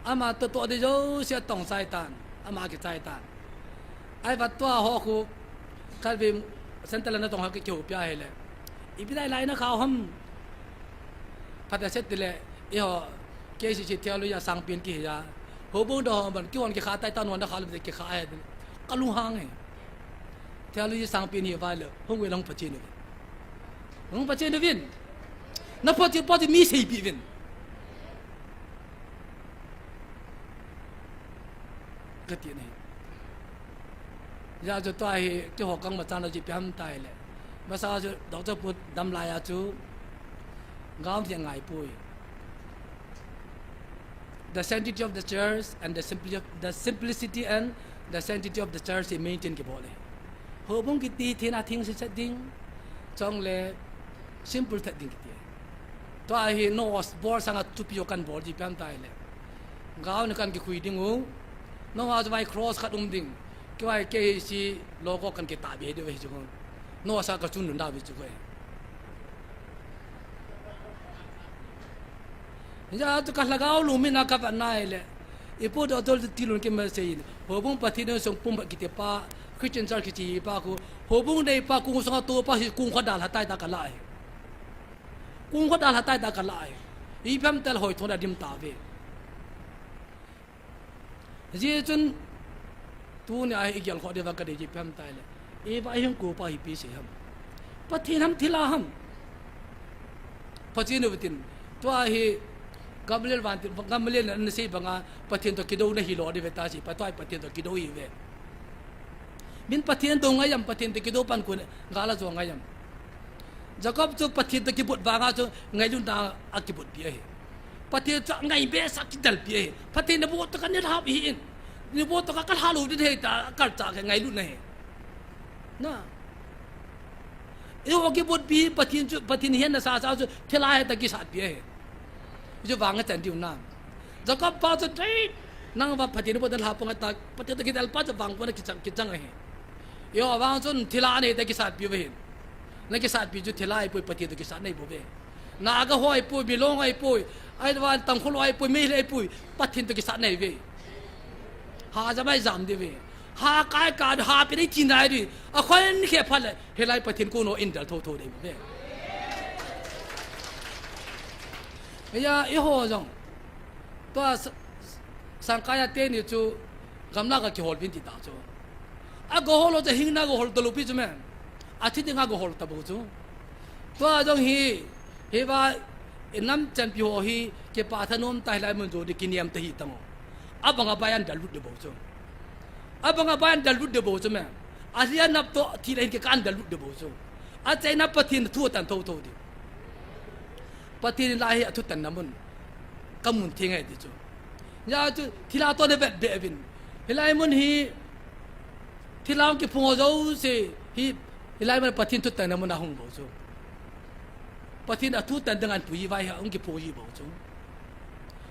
Ama toh toh di jouse atong chai tan, ama kichai tan. Ahivang tua ho khu, khat vei center la natong ho kihoupi a hile. Ipi lai lai na khao ham. Phat a set tile, eiho, K C C theology a sangpen kihi a. Houbung dang ho ban, kihon kikha tai tan, hon da kha lou kikha ahi. Ka lunghang e. Theology sangpen hi vai le, hung ve lang phachen uvin. Hung phachen uvin. Na phachen, phachen mi seipi uvin. Kati nei. Hijeh chun tua hi, keiho kangma chan a ji piam tai le. Masa chu, Doctor Pu dam lai a chu, gam thia ngai poi. The sanctity of the church and the simpli-, the simplicity and the sanctity of the church hi maintain kibol e. Houbung kiti thina thing si set ding, chong le simple set ding kiti. Tua hi no bol sanga tupi o kan bol ji piam tai le. Gao ni kan kikhui ding u. No ha vai cross khat um ding. Kivai K C logo kan kitah be ding u hi chu. No sa ka chun lun da be chu ko. Hijeh a chu ka lhagao lungmin a ka vet nai le. Ipu Doctor Tilun Kimi sei in. Houbung Pathen in sung pum ba kiti pa. Christian Church kiti pa khu. Houbung nei pa kung sunga tou pa hi kung kho dal ha tai ta ka la hi. Kung kho dal ha tai ta ka la hi. Ipi ham tel hoi thon a dim ta ve. Hijeh chun, tunia hi i gel khoh diuva ka dei ji piam tai le. Eva hin koi pa hi pi sei ham. Pathen ham thilha ham. Pathen u tin. Tua hi Gamaliel van tin, Gamaliel in ana sei banga Pathen toh kidou na hi lou diu ve ta sei, pa tua hi Pathen toh kidou hi ve. Min Pathen dou ngai am, Pathen toh kidou pan kon, gal a jo ngai am. Jacob chu Pathen toh kibot vanga chu ngailutna a kibotpi ahi. Pathen chu angai behseh a kidalpi ahi. Pathen in nabol toh ka nilhah ahi in. Nabol toh ka kalha lou ding ahi tia kalchah kei ngailutna ahi. Na. Eiho kibotpi Pathen chu, Pathen hin nasa sa chu thilha ahi tia kisatpi ahi. Chu vang a chan diu na. Jacob pa chu tei, nang va Pathen in bot nalha pang a ta, Pathen toh kidal pa chu vang pon a kichang, kichang ahi. Eiho vang chun thilha nei tia kisatpi u ahi. Na kisatpi chu thilha ahipoi, Pathen toh kisat nei bou ve. Naga ho ahipoi, Milong ahipoi, ahivang Tangkhul ho ahipoi, Meitei ahipoi, Pathen toh kisat nei ve. Ha jam a i jam diu ve. Ha kai ka, ha pi nei chin dai di. A khoi in khe phat le, hilai Pathen kon ho in dal tho tho dei bou ve. Hijeh a eiho jong. Tua sa-, Sangkai a teni chu gamla ga kihol uvin ti ta chu. A ga hol u chu hing na ga hol ta lou pi chu me. A thi ding a ga hol ta bou chu. Tua jong hi, hiva, i nam chanpi ho hi, kipah thanom ta hilai mun jo di kiniam ta hi tang u. A banga bai an dal lut di bou chu. A banga bai an dal lut di bou chu me. A hia nap toh thi le hin kikah an dal lut di bou chu. A chai na Pathen thu tan tho tho di. Pathen in lai hi a thu tan na mun. Ka mun theng ahi ti chu. Hijeh chun thilha toh na vet beh uvin. Hilai mun hi thilha hung kiphong jouse hi, hilai mun Pathen thutanna mun a hung bou chu. Pathen a thutan ding a pui vai ha hung kiphong ji bou chu.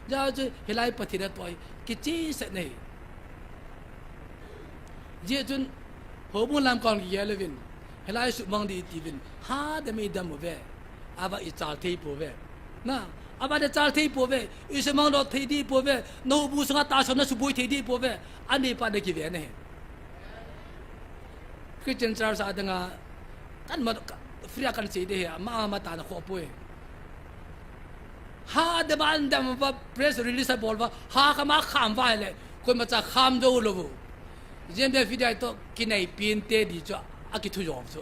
Hijeh chun hilai Pathen a toh hi kichehsel na hi. Hijeh chun houbung lam kon kigel uvin. Hilai sumang ding iti uvin. Hadam in dam uve. Ava i chal thei pouve. Na, ava i chal thei pouve. I sumang doh thei ding pouve. Na houbung sunga tahsa na suboi thei ding pouve. Ani pa na kive na hi. Christian Church a dinga, kan ma, ka, free a kan sei ding hi, ama, ama tah na kho poi. Hadam in dam uva, press release a bol uva, ha kham a kham uva le, koima cha kham jou lou u. Jen be video toh kinai pen te di chu, akithu jou chu.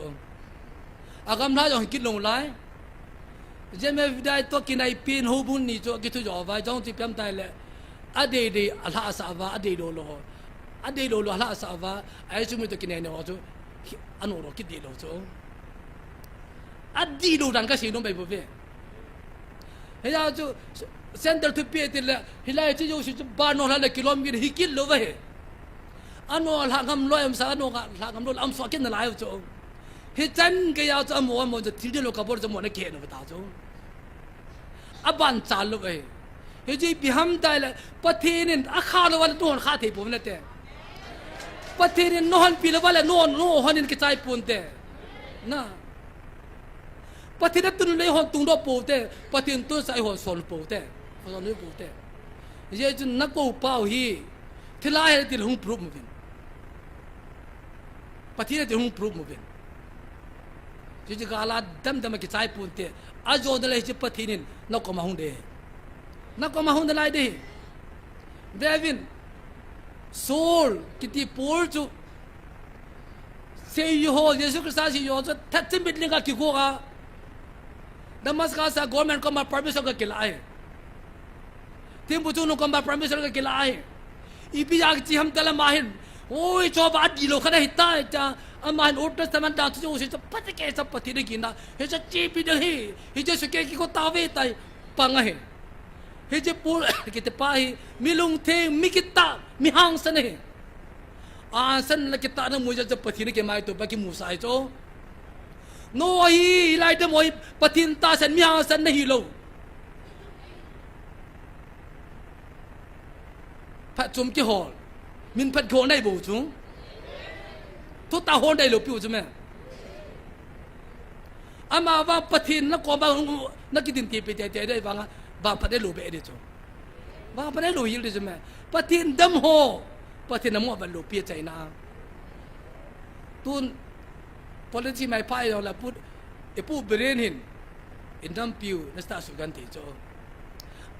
Agamla jong kit lou lai. Jen be video toh kinai pen houbung ni chu, akithu jou vai jong chu piam tai le. Adei dei, alhasah uva, adei lou lou. Adei lou lou, alhasah uva, ahi chu mi toh kinai ne ho chu, hi, ano lou kit ding lou chu. Adih lou dan kasei nom bai bou ve. Hijeh chun, center thupi ti le, hilai chu jouse chu, ba no lha le kilom gin hi kit lou ve. Ano lha ngam lou em sa, ano lha ngam lou, am so kit na lai chu. Hichan geiya chu amo, amo chu thil ding lou kabol chu amo na kiheno ta chu. Aban chal lou ve. Hichu ipi ham ti le, Pathen in akha lou va le, nahon kha thei pon nate. Pathen in nahon pi lou va le, nahon, nahon in kichai pon te. Na. Pathen a tun lei hon tungdoh pou te, Pathen tun sa i hon son pou te, hon son pou te. Hijeh chun na kou pau hi, thilha hi thil hung proof uvin. Pathen a thil hung proof uvin. Hichu gal a damdam a kichai pon te, ajona le hichu Pathen in na koma hung ding. Na koma hung nalai ding. Vevin, Saul kiti Paul chu, seijuho, Jesu Christa seijuho chu, that chim bit ling a kikok a, Damascus a government koma permission ka kila ahi. Thempu chungnung koma permission ka kila ahi. Ipi jeh a kichi ham ti le ama hin, oi, Jehovah adih lou khat ahi tai, tia, ama hin Old Testament dan chu, chu, chu, pati ke sa Pathen a gina, hichu chepi ding ahi, hichu Jesu ke kiko tave tai, pang ahi. Hichu Paul kiti pa hi, mi lungtheng, mi kitah, mi hangsan ahi. Ahangsan le kitahna mu jeh chun Pathen a kimaito pa kimusah ahi chu. Noah hi, hilai dam ho hi, Pathen tahsan mi hangsan na hilou. Phatchom kihol. Min phat kihol na hi bou chu. Thutah hol na hilou piu chu me. Ama vang Pathen na koma vang na kidin ti pi te te dei vang a, vangphat na lou be ding chu. Vangphat na lou hel ding chu me. Pathen dam ho. Pathen a mo va lou pi chaina. Tun policy mai pha jong la pu, ipu Biren hin, i nampiu na stah suh kan ti chu.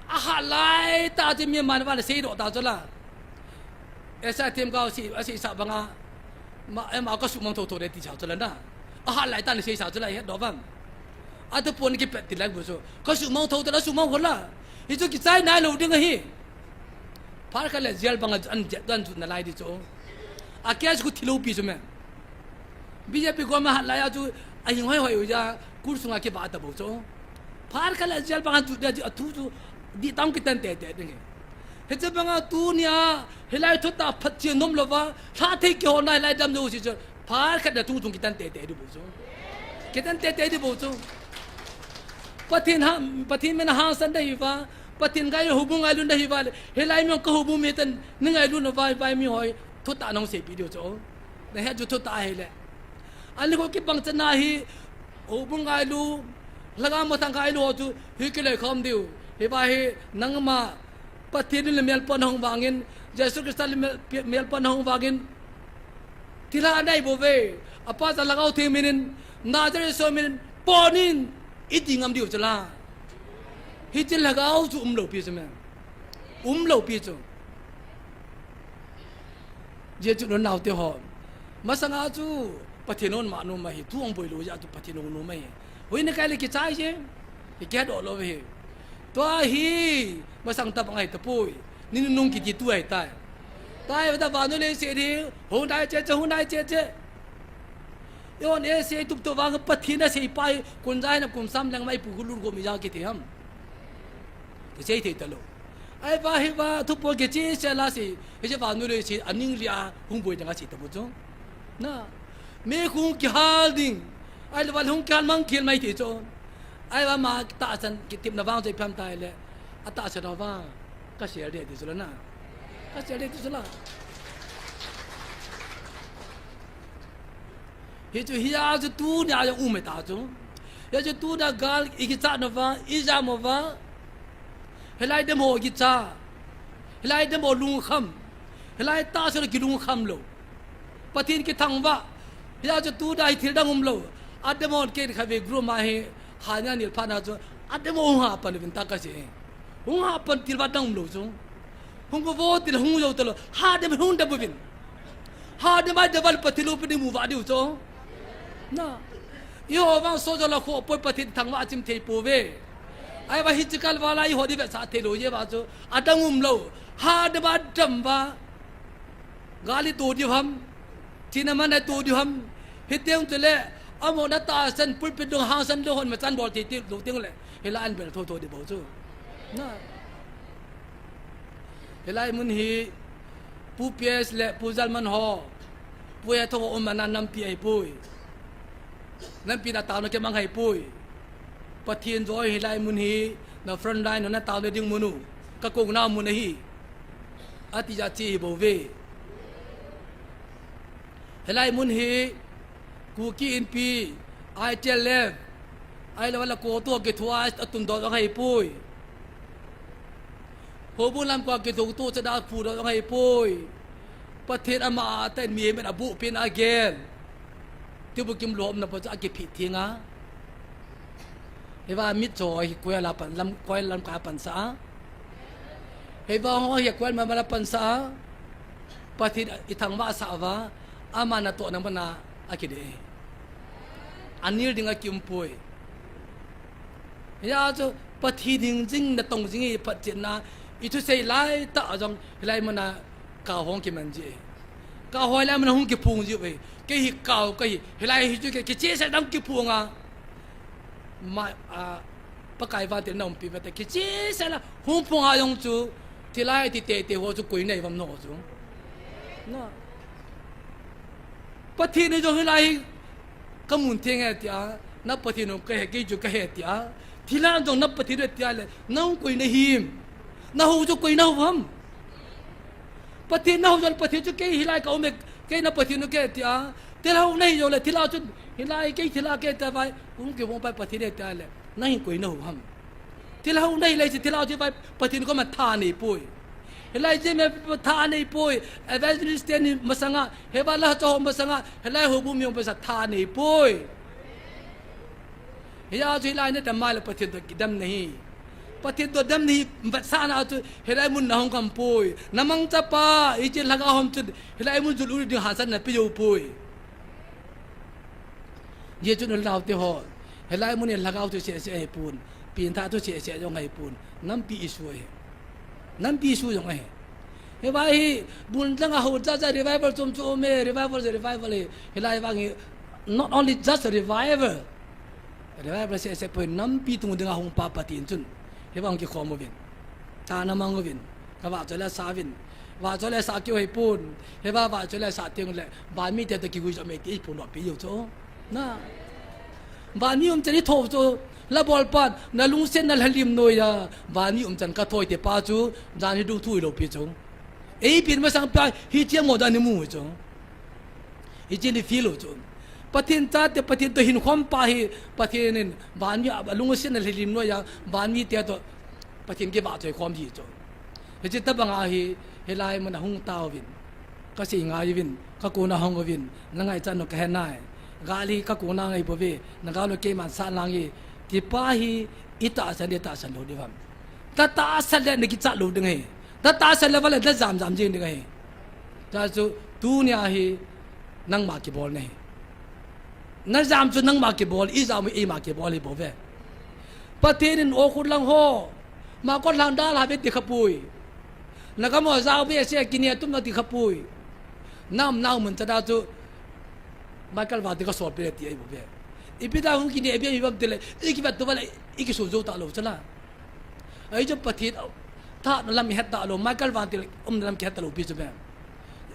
Ahat lai tah chu mi man va na seidoh ta chu la. Esa themgao si, a seisa banga, ma, ema ka sumang thotho le ti sa chu la na. Ahat lai tah na seisa chu la, i hetdoh vam. Atu pon kipet ti lai bu chu. Ka sumang thotho la, sumang ho la. Hichu kichai nai lou ding ahi. Phat khat le jail banga an jet dan chu nalai ding chu. A case khu thilou pi chu me. B J P government hat lai a chu ahin hoi hoi u ja, kul sunga kivah ta bou chu. Phat khat le jail banga chu dia chu athu chu dih tang kitan tete ding hi. Hichu banga tunia hilai thutah phatchen nom louva, lha thei kihona hilai dam jouse chu phat khat le thu chung kitan tete ding bou chu. Kitan tete ding bou chu. Pathen ha, Pathen min a hangsan na hiuva, Pathen ngailu, houbung ngailu na hiuva le, hilai mi jong ka houbung mi tan, na ngailu na vai, vai mi hoi, thutah nahung seipi diu chu. Na het chu thutah ahile. Ani ko kibang chan ahi, houbung ngailu, lhagao mathang ngailu ho chu, hi kiloi khom diu. Hiva hi, nangma, Pathen in le melpon nahung vangin, Jesu Christa le mel, pi, melpon nahung vangin, thilha nai bou ve, apa cha Lhagao Theng min in, Nazareth Jesu min in, pon in, i ti ngam diu chu la. Hiche lhagao chu umlou pi chu me. Umlou pi chu. Hijeh chun unaute ho. Masanga chu Pathen hon ma nom ahi, thu hung boi lou jeh a chu Pathen hung nom ahi. Hoina kai le kichai je. Kihe doh lou ahi. Tua hi masang tabang ahi tapoi. Ni nunung kiti tu ahi tai. Tai vada vannoi leiset hi hung dai che che, hung dai che che. Eiho asei tup tup vang Pathen asei pai, kum ja hina kum sam leng mai pu gu lut go mi ja kiti ham. Kisei thei talou. Ahivang hiva thupi kicheh sela si, hiche vannoi leiset a ning lia hung boi ding a si tabu chu. Na, mi hung kihal ding. Ahilou va hung kihal mang khel mai ti chu. Ahivang ama tahsan kitepna vang chu ipi ham itile, atahsan vang kasel ding ti chu la na. Kasel ding ti chu la. Hichu hia chu tunia jong um e ta chu. Hia chu tunia gal ikichat nauva, ijam uva. Hilai dem ho kicha. Hilai dem ho lungkham. Hilai tahsan kilungkham lou. Pathen kithangvah. Hia chu tunia hi thil dang umlou. Adem hon kei khatvei group ma hi, hania nil phat na chu. Adem ho hung hapan uvin ta kasei. Hung hapan til va dang umlou chu. Hung vo til hung jou talo. Hadem hung dem uvin. Hadem a dem val Pathen loupi ding mu va diu chu. Na. Eiho vang sohjo la kho poi Pathen thangvah chim thei pouve. Ahivang hiche kal vala eiho ding vetsah thei lou jeh uva chu. Adang umlou. Hadem a dem va. Gal ito diu ham. Thina man ito diu ham. Hiteng chule, amaho na tahsan pulpit dung hangsan lou hon ma chan bol thei ti lou teng le. Hilai an bel thotho ding bou chu. Na. Hilai mun hi, Pu P S le Pu Jalman ho. Pu e thong um ana nampi ahipoi. Nampi na taona kei mang ahipoi. Pathen jo hilai mun hi, na front line na taona ding mun u. Ka kouna mun ahi. Ati jat chu hi bou ve. Hilai mun hi, Kuki Inpi, I T L F, ahilou le COTU kithoa atun doh jong ahipoi. Houbung lam kua kithoa kithoa chada phu doh jong ahipoi. Pathen ama a tah in mihem in abuh pen agel. Tibukim lom na pa chu akiphi theng a. Hiva mitcho hi koi a la pan, lam, koi lam ka pan sa a. Hiva ho hi koi ma la pan sa a. Pathen ithangvah sa uva. Ama natoh na mana akide. Anil ding akium poi. Hia chu Pathen hing jing natong jing hi phatchetna. Ithusei lai tah jong hilai muna kau hung kiman ji. Kau hoi lai muna hung kiphong ji ve. Kei hi kau kahi. Hilai hi chu kei kicheh sel dam kiphong a. Ma, a, Pakai vantil na umpi vete kicheh sel a hung phong a jong chu. Thilha ti teitei ho chu koi nei vam no chu. Na. Pathen in jong hilai hi kamun theng e tia, na Pathen u kahe, kei chu kahe tia. Thilha jong na Pathen u tia le, nang koi nahim. Nahou chu koi nahou ham. Pathen nahou jong Pathen chu kei hilai ka um e, kei na Pathen u kahe tia. Thilha u nahi jong le, thilha chu hilai kei thilha kahe tia vai, um kei vong pai Pathen e tia le, nang koi nahou ham. Thilha u nahi lei chu thilha u chu vai Pathen koma tha nei poi. Hilai chu me tha nei poi. Evangelist teni masanga, hiva la cha ho masanga, hilai houbung mi masanga tha nei poi. Hia chu hilai na dam mai le Pathen toh kidam nahi. Pathen toh dam nahi, vetsahna chu hilai mun nahung kham poi. Na mangcha pa, hiche lhagao hom chu hilai mun jul u ding hahsatna pe jou poi. Hijeh chun u le nao te ho, hilai mun hi lhagao thu seh seh ahipon, pengthah thu seh seh jong ahipon, nampi issue ahi. Nampi issue jong ahi. Hiva hi, bun langa ho cha cha revival chom chom e, revival chu revival e, hilai vang hi, not only just a revival. Revival seh seh poi nampi tung dinga hung pa Pathen chun. Hiva hung kikhom uvin. Tha na mang uvin. Ka vahchoi le sa uvin. Vahchoi le sa keu hipon. Hiva vahchoi le sa teng le. Vanmi te toh kigui jo me ti phun lo pi jo chu. Na. Vanmi umchan hi tho chu. La bol pan. Na lungset na lhalim noiya. Vanmi umchan ka thoi te pa chu. Jan hi dung thu lou pi chu. Ei pin masang pa hi chiang mo dan ni mu chu. Hiche ni feel u chu. Pathen chate, Pathen toh hinkhom pa hi, Pathen in, vanmi a, a lungset na lhalim noiya, vanmi te toh, Pathen kivahchoi khom ji chu. Hiche tabang a hi, hilai mun a hung tauvin. Ka sei ngai uvin, ka kona hung uvin, na ngaichat u kahe nai. Gal hi ka kona ngai bou ve, na gal u keiman sa lang e, ti pa hi, i tahsan, i tahsan lou diu ham. Na tahsan le na kichat lou ding ahi. Na tahsan le vale na jam jam jing ding ahi. Chua chu tunia hi nangma kibol nahi. Na jam chu nangma kibol, i jam u eima kibol hi bou ve. Pathen in o khut lang ho, ma kot lang dal ha ve ti kha poi. Na gam u jao ve se kine tum na ti kha poi. Nam nau mun cha da chu Michael va ti ka sol pe ti ai bou ve. Ipi da hung kine be mi bam ti le, i kivat tu vale, i kisu jou ta lou cha la. Ahi chu Pathen, Thahna lam ihet talou, Michael Vantil umna lam kihet talou pi chu be.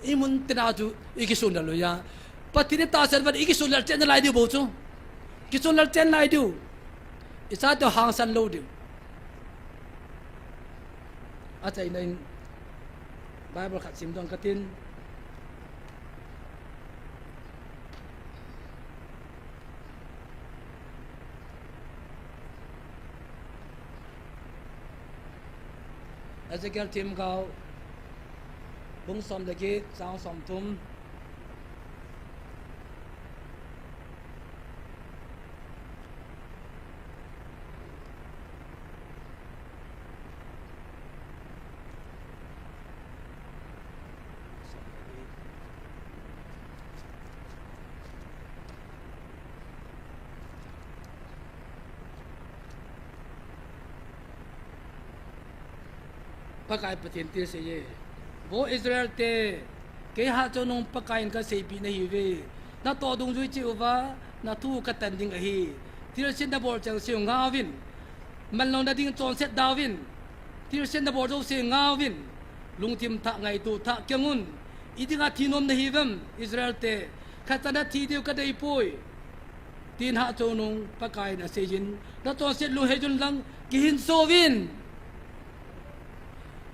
Imun tina chu ikisun lel lou a. Pathen itahsan uva ikisun lel chen nalai diu bou chu. Kisun lel chen nalai diu. Icha teu hangsan lou diu. Achaina in Bible khat sim dong katin. Ezekiel themgao, bung som le get, chang som thum. Pakai Pathen in asei e, Vo Israel te, kei Hatchungnung Pakai in kaseipeh nahiuve, natoh dungjui cheh uva nathu katan ding ahi. Thilse nabol chengse u ngaovin, manlou nading chonset daovin, thilse nabol jouse ngaovin, lungthim thah, ngaito thah keng un. Idinga thi nom nahiuvem, Israel te? Khatcha nathi diu kadeipoi, tin Hatchungnung Pakai in aseijin, nachonset lou hei jun lang kihinso uvin.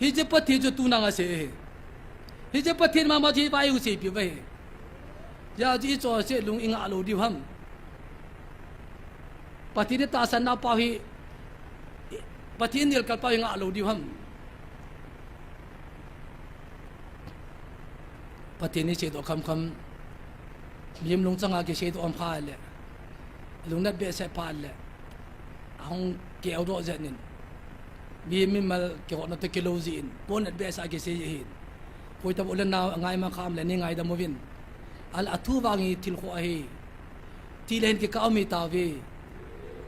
Hiche Pathen chu tuna asei ahi. Hiche Pathen mama chu hiva eiseipeh uva ahi. Hijeh chun ichonset lou ingah lou diu ham? Pathen itahsan nau pau hi, Pathen inelkal pau hi ngah lou diu ham? Pathen iseidoh khamkham, mihem lungchanga kiseidoh um phat le, lungnat behseh phat le, ahung keudoh jeng in, mihem mimal kihotna toh kilou jeh in, pon nat behseh a kisei ahin. Koi tabang u le nao angai mang kham le nei ngaidam uvin. Ahile athu vang hi thil khoh ahi. Thi le hin kikah um hitauve.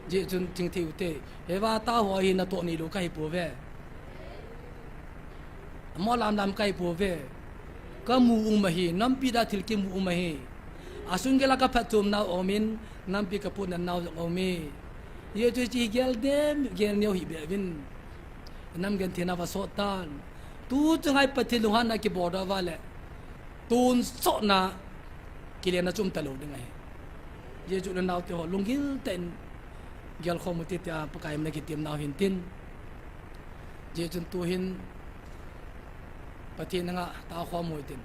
Hijeh chun chingthei u te, hiva tah ho hi natoh neilou kahi pouve. Amaho lamlam kahi pouve. Kamu um ahi, nampi a thil kimu um ahi. Asunggel a kaphatchomnau aumin, nampi kaputnatnau jong aume. Hijeh chun hiche hi gel dem, gel neo hih beh uvin. Inam gentheina va sot tan. Tu chunga hi Pathen lunghanna kibol doh uva le, tonsotna, kilenna chu um talou ding ahi. Hijeh chun u le nao teho lunggil tah in gelkhom u hite tia Pakai min a kitemnau ahin tin. Hijeh chun tu hin Pathen anga taokhom u hitin.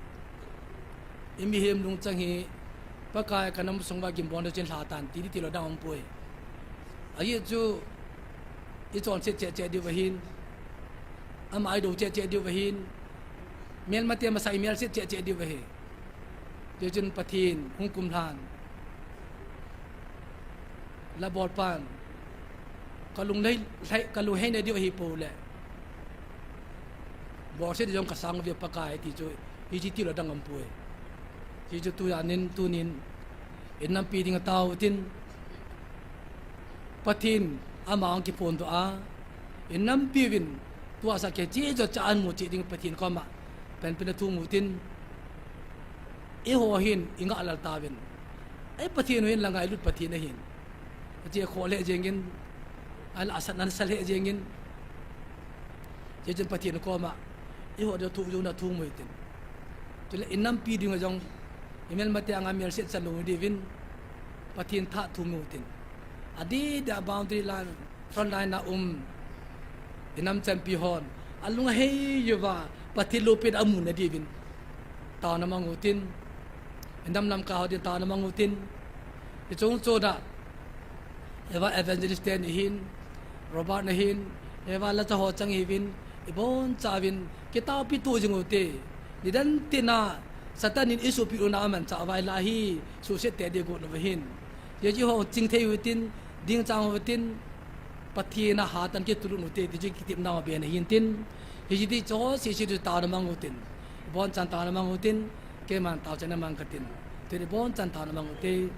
Imihem lungchang hi Pakai, kanam sung uva gimbolna chun lha tan ti ding tilou dang umpoi. Ajeh chu ichonset cheh cheh diu ahin, ama idou cheh cheh diu ahin, melmate masa imelset cheh cheh diu ahi. Hijeh chun Pathen hung kumlhan la bolpan, kalung lei, lei, kalung heina diu ahipou le, bolset ding jong kasang uve Pakai ti chu, hiche tilou dang umpoi. Hiche chu tujan in, tunin, inampi dinga tao utin, Pathen ama hung kiphondoh a, inampi uvin, tua sa kiche jo cha amu cheh ding Pathen koma panpina thum utin, eiho hin ingah lel tauvin. Ei Pathen u hin la ngailut Pathen ahin. Ache kho lheh jengin, ahile asatna sa lheh jengin. Hijeh chun Pathen koma eiho dinga thu jong nathum u hitin. Chule inampi dinga jong, imelmate anga melset chalou diuvin Pathen tha thum u hitin. Adeh dia boundary line, front line a um inam chanpi hon alung ahei uva Pathen loupina amu nadiuvin taona mang utin, inam lamkai ho din taona mang utin, ichung chon a hiva evangelist ten ahin, Robert nahin, hiva lacha ho chang ihiuvin, ibonchauvin kitaopi to jing ute. Nidan tina Satan in isuhpeh u na amanchah uva la hi suhset tei ding got lou ahin. Hiche ho chingthei utin, dingchang utin, Pathen a hatah in kitulut ute ti chu kitepnau aben ahin tin. Hiche ti chu sese chu taona mang utin, ibonchan taona mang utin, keiman taochaina mang katin, tin ibonchan taona mang ute.